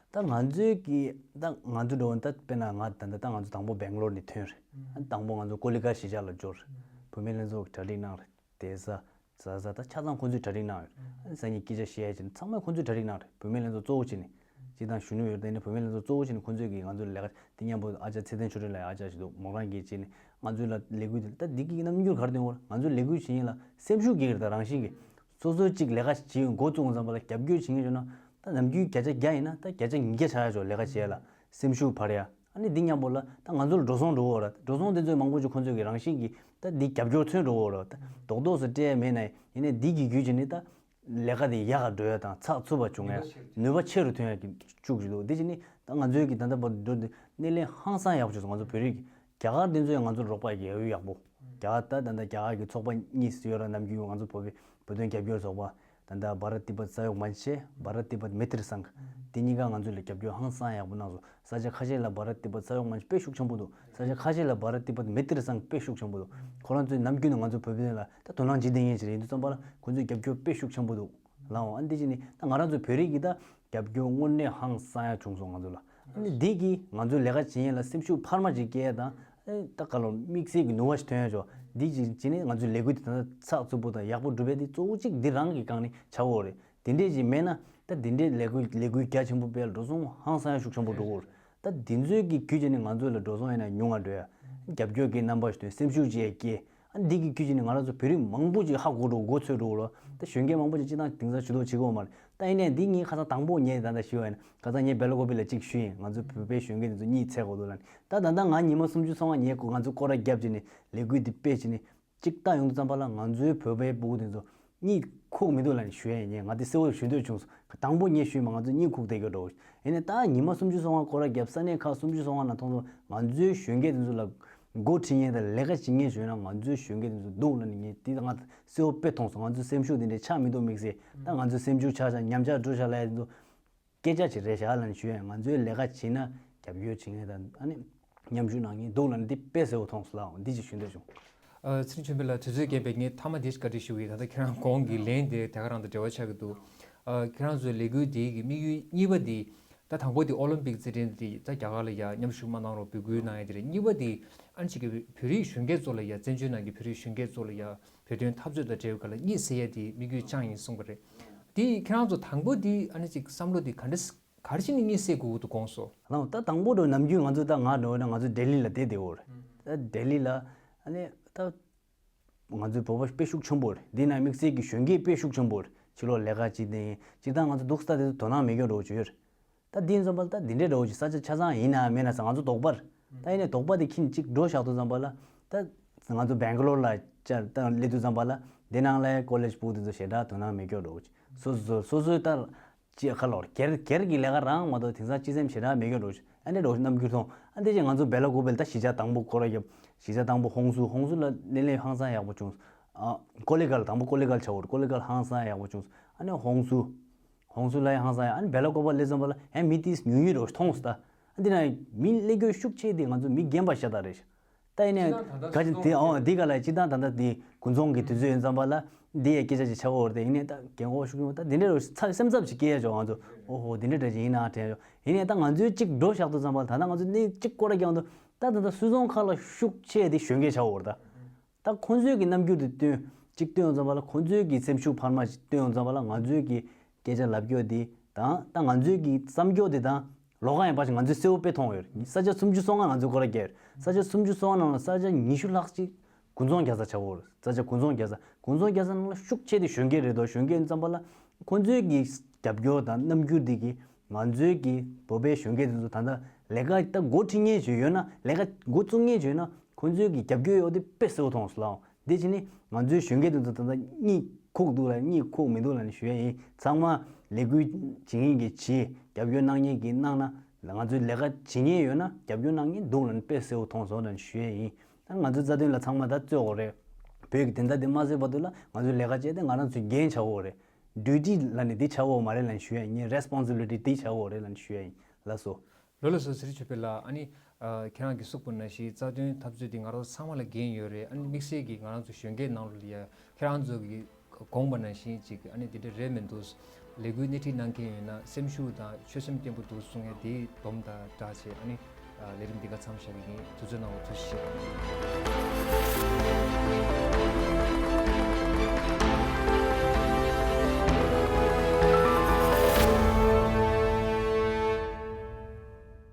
ད་ང་ཚོའི་གི་ད་ང་ཚོ་འགྲོ་འོང་ད་དཔེར་ན་ང་ད་ད་ད་ང་ཚོ་དང་པོ་སྦེང་ལོར་ནས་ཐོན་རེད། ཨ་དང་པོ་ང་ཚོ་ཀོ་ལི་གྷལ་གཞིས་ཆགས་ལ་འབྱོར་རེད། བུད་མེད་ལྷན་ཚོགས་གྲ་སྒྲིག་གནང་རེད། བསྡད་ས་ཟ་ས་ད་ཆ་ཚང་ཁོང་ཚོས་གྲ་སྒྲིག་གནང་ཡོད། ཨ་ནི་སང་ཉིན་སྐད་ཆ་བཤད་ཡ་བྱས་ནས་ཚང་མས་ཁོང་ཚོས་གྲ་སྒྲིག་གནང་རེད། བུད་མེད་ལྷན་ཚོགས་གཙོ་བོ་བྱས་ནས། སྤྱིར་བཏང་གཞོན་ནུ་ཡོད་དེ་ནས་བུད་མེད་ལྷན་ཚོགས་གཙོ་བོ་བྱས་ནས་ཁོང་ཚོས་ཀྱིས་ང་ཚོ་ལས་ཀ་དེ་མཉམ་པོ། ཨ་ཅག་ཚེ་བརྟན་ཆོས་སྒྲོན་ལགས་ཨ་ཅག་ཞིག་འདུག་མོ་རང་གིས་བྱས་ནས་ང་ཚོ་ལ་ལས་འགུལ་དེ། ད་འདི་གི་རྣམ་འགྱུར་ག་རེ་སྟོན་གྱི་ཡོད་རེད། ང་ཚོ་ལས་འགུལ་བྱེད་མཁན་ལ་སེམས་ཤུགས་སྐྱེ་གི་རེད། ད་རང་བཞིན་གྱིས་སོ་སོའི་གཅིག་ལས་ཀ་བྱེད་འགོ་བཙུགས་ཙམ་པ་ལ་རྒྱབ་སྐྱོར་བྱེད་མཁན་བྱུང་ན། ད་ནམ་རྒྱུན་བརྒྱ་ཆ་བརྒྱ་ཡིན་ན་ད་བརྒྱ་ཆ་ཉིས་བརྒྱ་ཆགས་ཡ་ཆོག་ལས་ཀ་བྱེད་ཡ་ལ་སེམས་ཤུགས་འཕར་ཡ། ཨ་ནི་འདི་མཉམ་པོ་ལ་ད་ང་ཚོ་ལ་འགྲོ་སོང་འགྲོ་གི་ཡོད་རེད། འགྲོ་སོང་དེ་ཚོའི་མང་པོ་ཅིག་ཁོང་ཚོས་ཀྱི་རང་བཞིན་གྱིས་ད་འདི་རྒྱབ་སྐྱོར་མཚོན་འགྲོ་གི་ཡོད་རེད། ད་རྡོག་རྡོག་ཙམ་སྤྲད་ཡ་མེད་ན་ཡང་། ཡིན་ནའི་འདི་གི་བརྒྱུད་བྱས་ནས་ད་ལས་ཀ་དེ་ཡག་ག་འགྲོ་ཡ་དང་ཚགས་ཚུད་པ་བྱུང་ཡ། ནུས་པ་ཆེ་རུ་ཐོན་ཡ་གི་བཅུག་གི་འདུག་དེ་བྱས་ནས་ད་ང་ཚོའི་གི་ད་ལྟ་བར་དུ་འགྲོ་འདི་སྣེ་ལེན་ཧང་སང་ཡག་པོ་བྱུང་སོང་། ང་ཚོ་བོད་རིགས་རྒྱ་གར་དེ་ཚོས་ང་ཚོར་རོགས་པ་ཡག་ཡོད་ཡག་པོ། རྒྱ་གར་ད་ད་ལྟ་རྒྱ་གར་གྱི་ཚོགས་པ་གཉིས་ཡོད་ར། ནམ་རྒྱུན་ང་ཚོ་བོད་པའི་བོད་དོན་རྒྱབ་སྐྱོར་ཚོགས་པ། ད་ལྟ་བྷ་རཏ་ཏི་བྷཏ་ས་ཡོག་མན་ཆེ། བྷ་རཏ་ཏི་བྷཏ་མེ་ཏྲི་སང་། དེ་གཉིས་ཀ་ང་ཚོ་ལ་རྒྱབ་སྐྱོར་ཧང་སང་ཡག་པོ་གནང་སོང་། ས་ཆ་ཁ་ཤས་ལ་བྷ་རཏ་ཏི་བྷཏ་ས་ཡོག་མན་ཆེ་དཔེ་ཤུགས་ཆེན་པོ་འདུག་ས་ཆ་ཁ་ཤས་ལ་བྷ་རཏ་ཏི་བྷཏ་མེ་ཏྲི་སང་དཔེ་ཤུགས་ཆེན་པོ་འདུག་ཁོ་རང་ཚོས་ནམ་རྒྱུན་ནས་ང་ཚོ་བོད་པའི་ལ་ད་དོ་སྣང་བྱེད་བསྡད་མཁན་ཞིག་རེད། ཡིན་དུས་ཙམ་པ་ལ་ཁོ་ཚོས་རྒྱབ་སྐྱོར་དཔེ་ཤུགས་ཆེན་པོ་འདུག་ལའོ། ཨ་འདི་བྱས་ནས་ད་ང་རང་ཚོ་བོད་རིགས་ཀྱི་ད་རྒྱབ་སྐྱོར་དངོས་གནས་ཧང་སང་ཡ་བྱུང་སོང་ང་ཚོ་ལ། ཨ་ནི་འདི་གིས་ང་ཚོའི་ལས་ཀ་བྱེད་མཁན་ལ་སེམས་ཤུགས་འཕར་མ་ཅིག་སྐྱེ་ཡ་དང་། ཨེ་ད་ག་ལོ་དམིགས་བསལ་གྱི་ནུས་པ་ཞིག་ཐོན་ཡ་ཆོག་འདི་ཅིག་བྱས་ནས་ང་ཚོའི་ལས་འགུལ་དེ་ད་ལྟ་ཚགས་ཚུད་པོ་དང་ཡག་པོ་སྒྲུབ་པ་དེ་གཙོ་བོ་གཅིག་འདི་རང་གི་སྒང་ནས་ཆགས་ཡོད་རེད། དེ་འདྲས་ཅིག་མེད་ན་ད་འདི་འདྲས་ལས་འགུལ་ལས་འགུལ་རྒྱ་ཆེན་པོ་སྤེལ་འགྲོ་སོང་ཧང་སང་ཡ་ཤུགས་ཆེན་པོ་འགྲོ་གི་ཡོད་རེད། ད་འདི་ཚོའི་གི་བརྒྱུད་བྱས་ནས་ང་ཚོ་ལ་འགྲོ་སོང་ཡིན་ན་ཉུང་བ་འགྲོ་ཡ། རྒྱབ་སྐྱོར་གྱི་རྣམ་པ་ཞིག་ཐོན། སེམས་ཤུགས་ཅིག་སྐྱེ། ཨ་འདི་གི་བརྒྱུད་བྱས་ནས་ང་རང་ཚོ་བོད་རིགས་མང་པོ་ཅིག་ཧ་གོ་འགྲོ། མགོ་ཚོས་འགྲོ་ལ། ད་གཞོན་སྐྱེས་མང་པོ་ཅིག་སྤྱིར་བཏང་དེང་སང་ཇུས་གཏོགས་བྱེད་ཀྱི་ཡོད་མ་རེད། ད་ཡིན་ནའི་འདི་ངས་ཁ་སང་དང་པོ་ངས་ད་ལྟ་ཞུས་པ་ཡིན་ན། ཁ་སང་ངས་སྦེ་ལ་ཀོ་པི་ལ་གཅིག་ཞུས་ཡིན། ང་ཚོ་བོད་པའི་གཞོན་སྐྱེས་དེ་ཚོ་གཉིད་ཚད་དགོས་འདུག་ལབ་ནས། ད་ད་ལྟ་ང་ཉི་མ་སུམ་ཅུ་སོ་ལྔ་ངས་ང་ཚོ་སྐོར་ར་བརྒྱབ་བྱས་ནས་ལས་འགུལ་འདི་སྤེལ་བྱས་ནས་གཅིག་ལྟ་ཡོང་དུས་ཙམ་པ་ལ་ང་ཚོའི་བོད་པའི་སྤུ་གུ་དེ་ཚོ་གཉིད་ཁུག་མི་འདུག་ལབ་ནས་ཞུ་ཡ་ཡིན། ངས་ང་དེ་གསལ་བོ་ཞུ་འདོད་བྱུང་སོང་། དང་པོ་ངས་ཞུས་མ་ང་ཚོ་གཉིད་ཁུག་བསྡད་ཀྱི་འགྲོ། ཡིན་ནའི་ད་ཉི་མ་སུམ་ཅུ་སོ་ལྔ་སྐོར་ར་བརྒྱབ། ས་གནས་ཁག་སུམ་ཅུ་སོ་ལྔ་ནང་མཐོང་སོང་། ང་ཚོའི་གཞོན་སྐྱེས་དེ་ཚོ་ལ་འགོ་ཁྲིད་མཁན་དང་ལས་ཀ་བྱེད་མཁན་ཞུས་ན་ང་ཚོའི་གཞོན་སྐྱེས་དེ་ཚོ་འདུག་ལབ་ནས། ངས་དེ་ང་གསལ་བོ་དཔེ་མཐོང་སོང་། ང་ཚོའི་སེམས་ཤུགས་དེ་འདྲའི་ཆག་མི་འདུག་དམིགས་བསལ། ད་ང་ཚོའི་སེམས་ཤུགས་ཆག་ཤག་ཉམས་ཆག་འགྲོ་ཤག་ལབ་ཡ་དེ་ཚོ་སྐད་ཆ་ཅིག་རེད་ཤག་ལབ་ནས་ཞུ་ཡ། ང་ཚོའི་ལས་ཀ་བྱེད་ན་རྒྱབ་སྐྱོར་བྱེད་མཁན་དང་ཨ་ནི་མཉམ་ཞུགས་གནང་མཁན་འདུག་ལབ་ནས་འདི་དཔེ་གསལ་བོ་མཐོང་སོང་ལགས། འདི་ཅིག་ཞུ་འདོད་བྱུང་། ཨ་ཚེ་རིང་ཆོས་འཕེལ་ལགས། དུས་ཚོད་རྐྱེན་པས་ངས་མཐའ་མ་འདི་བཀའ་འདྲི་ཞུ་གི་ཡིན། ད་ལྟ་ཁྱེད་རང་གོང་གི་ལན་དེ་དེ་ག་རང་དང་འབྲེལ་བ་ཆགས་ཀྱི་འདུག་ཨ་ཁྱེད་རང་ཚོའི་ལས་འགུལ་འདི་གི་དམིགས་ཡུལ་གཉིས་པ་འདི། ད་དང་པོ་དེ་ཨོ་ལིམ་པིག་རྩེད་འགྲན་དེ་ད་རྒྱ་གར་ལ་ཡ་མཉམ་ཞུགས་མ་གནང་རོགས་འབོད་སྐུལ་གནང་ཡ་དེ་རེད། གཉིས་པ་དེ་ཨ་ནི་ཅིག་གི་བོད་རིགས་གཞོན་སྐྱེས་ཚོ་ལ་ཡ། བཙན་བྱོལ་ནང་གི་བོད་རིགས་གཞོན་སྐྱེས་ཚོ་ལ་ཡ་བོད་དོན་འཐབ་རྩོད་དང་འབྲེལ་བའི་སྒང་ལ་གཉིད་སད་ཡ་དེ་དམིགས་ཡུལ་ཅང་ཡིན་གསུང་གི་རེད། དེ་ཁྱེད་རང་ཚོ་དང་པོ་དེ་ཨ་ནི་ཅིག་བསམ་བློ་དེ་ག་འདྲ་ག་རེ་བྱས་ནས་གཉིད་སད་དགོས་ཀྱི་འདུག་དགོངས་སོ། ལགས། ད་དང་པོ་འགྲོ་ནམ་རྒྱུན་ང་ཚོ་ད་ང་འགྲོ་ན་ང་ཚོ་ལྡི་ལི་ལ་བསྡད་བསྡད་ཡོད་རེད། ད་ལྡི་ལི་ལ་ཨ་ནི་ད་ང་ཚོའི་བོད་པ་དཔེ་ཤུགས་ཆེན་པོ་རེད། འདི་ན་དམིགས་བསལ་གྱི་གཞོན་སྐྱེས་དཔེ་ཤུགས་ཆེན་པོ་རེད། ཕྱི་ལོགས་ལས་ཀ་བྱེད་བསྡད་མཁན། སྤྱིར་བཏང་ང་ཚོ་འདུག་ས་དེ་ཚོ་དོ་སྣང་མེད་མཁན་འདྲ་བོ་ཅིག་ཡོད་རེད། ད་འདི་ཡིན་ཙམ་པ་ལ་ད་འདི་འདྲའི་འདྲ་བོ་ཅིག་ས་ཆ་ཆ་ཚང་ཡིན་ན་མེད་ན་ཟེར། ང་ཚོ་དོགས་པ་རེད། ད་ཡིན་ནའི་དོགས་པ་དེ་ཁྱེར་ནས་གཅིག་འགྲོ་བཞག་དུས་ཙམ་པ་ལ། ད་ང་ཚོ་སྦེང་ག་ལོར་ལ་བཅར་ད་སླེབས་དུས་ཙམ་པ་ལ་འདི་ནང་ལ་ཀོ་ལེཇ་ཕྲུ་གུ་དེ་ཚོ་ཞེ་དྲག་དོ་སྣང་མེད་མཁན་འདྲ་བོ་ཅིག་སོ་སོ་སོ་སོའི་ད་ཅི་ཁ་ལོར་སྒེར་སྒེར་གྱི་ལས་ཀ་རང་མ་གཏོགས་དེང་སང་སྤྱི་སེམས་ཞེ་དྲག་མེད་མཁན་འདྲ་བོ་ཅིག་ཨ་ནི་འདྲ་བོ་ཅིག་རྣམ་འགྱུར་མཐོང་། ཨ་འདི་བྱས་ང་ཚོ་སྦེ་ལ་ཀོ་པི་ལ་ད་གཞིས་ཆགས་དང་པོ་སྐོར་ར་བརྒྱབ། གཞིས་ཆགས་དང་པོ་ཧོང་སུ། ཧོང་སུ་ལ་སྣེ་ལེན་ཧང་སང་ཡག་པོ་བྱུང་། ཨ་ཀོ་ལི་གྷལ། དང་པོ་ཀོ་ལི་གྷལ་ཆགས་ཡོད་རེད། ཀོ་ལི་གྷལ་ཧང་སང་ཡག་པོ་བྱུང་། ཨ་ནི་ཧོང་སུ། ཧོང་སུ་ལ་ཡང་ཧང་སང་ཡག་ཨ་ནི་སྦེ་ལ་ཀོ་པི་སླེབས་ཙམ་པ་ལ་ཡང་མི་ཏིས་ཉུང་ཉུང་འདྲ་བོ་ཅིག་མཐོང་སོང་། ད་ཨ་འདི་ན་མི་སླེབས་མཁན་ཤུགས་ཆེ་དེ་ང་ཚོ་མི་རྒན་པ་ཤ་སྟག་རེད་ཤག་ད་ཡིན་ནའི་ག་ཅི་དེ་ཨོ་འདི་ག་ལ་སྤྱིར་བཏང་ད་ལྟ་དེ་དགུན་ཚོང་གི་དུས་ཚོད་ཡིན་ཙམ་པ་ལ་འདི་ཡའི་སྐད་ཆ་ཅིག་ཆགས་ཀྱི་ཡོད་རེད། དེ་ཡིན་ནའི་ད་རྒན་གོག་ཤུགས་ཆེན་པོ་ད་འདི་འདྲ་རུ་ཚ་སེམས་འཚབ་ཅིག་སྐྱེ་ཡ་ཆོག་ང་ཚོ། ཨོ་ཧོ་འདི་འདྲ་འདྲ་ཅིག་ཡིན་ན་དྲན་ཡ་ཆོག་ཡིན་ནའི་ད་ང་ཚོའི་གཅིག་འགྲོ་བཞག་དུས་ཙམ་པ་ལ་ད་ལྟ་ང་ཚོ་གནས་གཅིག་སྐོར་ར་རྒྱག་དུས་ད་ད་ད་སུད་ཚོང་ཁག་ལ་ཤུགས་ཆེ་དེ་གཞོན་སྐྱེས་ཆགས་ཀྱི་ཡོད་རེད་ད། ད་ཁོང་ཚོའི་གི་རྣམ་འགྱུར་དེ་སྟོན་གཅིག་སྟོན་ཡོང་ཙམ་པ་ལ་ཁོང་ཚོའི་གི་སེམས་ཤུགས་འཕར་མ་ཞིག་སྟོན་ཡོང་ཙམ་པ་ལ་ང་ཚོའི་གི་སྐད་ཆ་ལབ་རྒྱུ་དེ་དང་ད་ང་ཚོའི་གི་བསམ་རྒྱུ་དེ་དང་ལོགས་ཀ་ཡང་ཕར་ཞིག་ང་ཚོས་གསལ་བོ་དཔེ་མཐོང་ཡོད་རེད། ས་ཆ་སུམ་ཅུ་སོ་ལྔ་ང་ཚོས་སྐོར་ར་བརྒྱབ་ཡོད་རེད། ས་ཆ་སུམ་ཅུ་སོ་ལྔ་ནང་ལ་ས་ཆ་ཉི་ཤུ་ལྷག་ཅིག་དགུན་ཚོང་རྒྱག་ས་ཆགས་ཡོད་རེད། ས་ཆ་དགུན་ཚོང་རྒྱག་ས་དགུན་ཚོང་རྒྱག་ས་ནང་ལ་ཤུགས་ཆེ་དེ་གཞོན་སྐྱེས་རེད་དོ། གཞོན་སྐྱེས་ཙམ་པ་ལ་ཁོང་ཚོའི་གི་རྒྱབ་སྐྱོར་དང་རྣམ་འགྱུར་དེ་གི་ང་ཚོའི་གི་བོད་པའི་གཞོན་སྐྱེས་དེ་ཚོ་ད་ལྟ་ལས་ཀ་ད་འགོ་ཁྲིད་མཁན་ཅིག་ཡོད་ན་ལས་ཀ་འགོ་བཙུགས་མཁན་ཅིག་ཡོད་ན་ཁོང་ཚོའི་གི་རྒྱབ་སྐྱོར་ཡོད་དེ་དཔེ་གསལ་བོ་མཐོང་སོང་ལགས། འདི་ཕྱི་ནི་ང་ཚོའི་གཞོན་སྐྱེས་དེ་ཚོ་ད་ལྟ་གཉིད་ཁུག་འདུག་ལ་གཉིད་ཁུག་མི་འདུག་ལ་ནི་ཞུ་ཡ་ཡིན། ཚང་མ་ལས་འགུལ་བྱེད་མཁན་གྱི་བྱེད། རྒྱབ་སྐྱོར་གནང་མཁན་གྱི་གནང་ན་ང་ཚོའི་ལས་ཀ་བྱེད་མཁན་ཡོད་ན་རྒྱབ་སྐྱོར་གནང་མཁན་འདུག་ལ་ནི་དཔེ་གསལ་བོ་མཐོང་སོང་ལ་ནི་ཞུ་ཡ་ཡིན། ད་ང་ཚོའི་རྩ་དོན་ལ་ཚང་མ་ད་རྩོད་དགོས་རེད། བོད་ཀྱི་བདེན་མཐའ་དེ་མ་གསལ་བར་དུ་ལ་ང་ཚོའི་ལས་ཀ་བྱས་ཏེ་ང་རང་ཚོའི་འགན་བྱ་དགོས་རེད། ཌིའུ་ཊི་ལ་ནི་འདི་བྱ་དགོས་མ་རེད་ལ་ནི་ཞུ་ཡ་ཡིན། རེ་སི་པོན་སི་བི་ལི་ཊི་འདི་བྱ་དགོས་རེད་ལ་ནི་ཞུ་ཡ་ཡིན། ལགས་སོ། ལགས་སོ་ཟེར་ཆོག་པས་ལ་ཨ་ནི། ཁྱེད་རང་གིས་གསུངས་པ་ནང་བཞིན་རྩ་དོན་འཐབ་རྩོད་འདི་ང་རང་ཚོ་ཚང་མ་ལ་འགན་ཡོད་རེད། ཨ་ནི་དམིགས་བསལ་གྱིས་ང་རང་ཚོ་གཞོན་སྐྱེས་ནང་ལོགས་ལ་ཡ་ཁྱེད་རང་ཚོ་གིས་དགོངས་པ་ནང་བཞིན་ཅིག་ཨ་ནི་འདི་འདྲ་རེད་མི་འདུག་ལས་འགུལ་སྣེ་ཁྲིད་གནང་མཁན་ཡོད་ན་སེམས་ཤུགས་དང་ཆོད་སེམས་བརྟན་པོ་འདུག་གསུང་ཡ་དེ་སྡོམ་དང་སྦྲགས་བྱས་ཨ་ནི་ལས་རིམ་འདི་ག་མཚམས་བཞག་གི་ཡིན། དུས་ཚོད་གནང་བར་ཐུགས་རྗེ་ཆེ།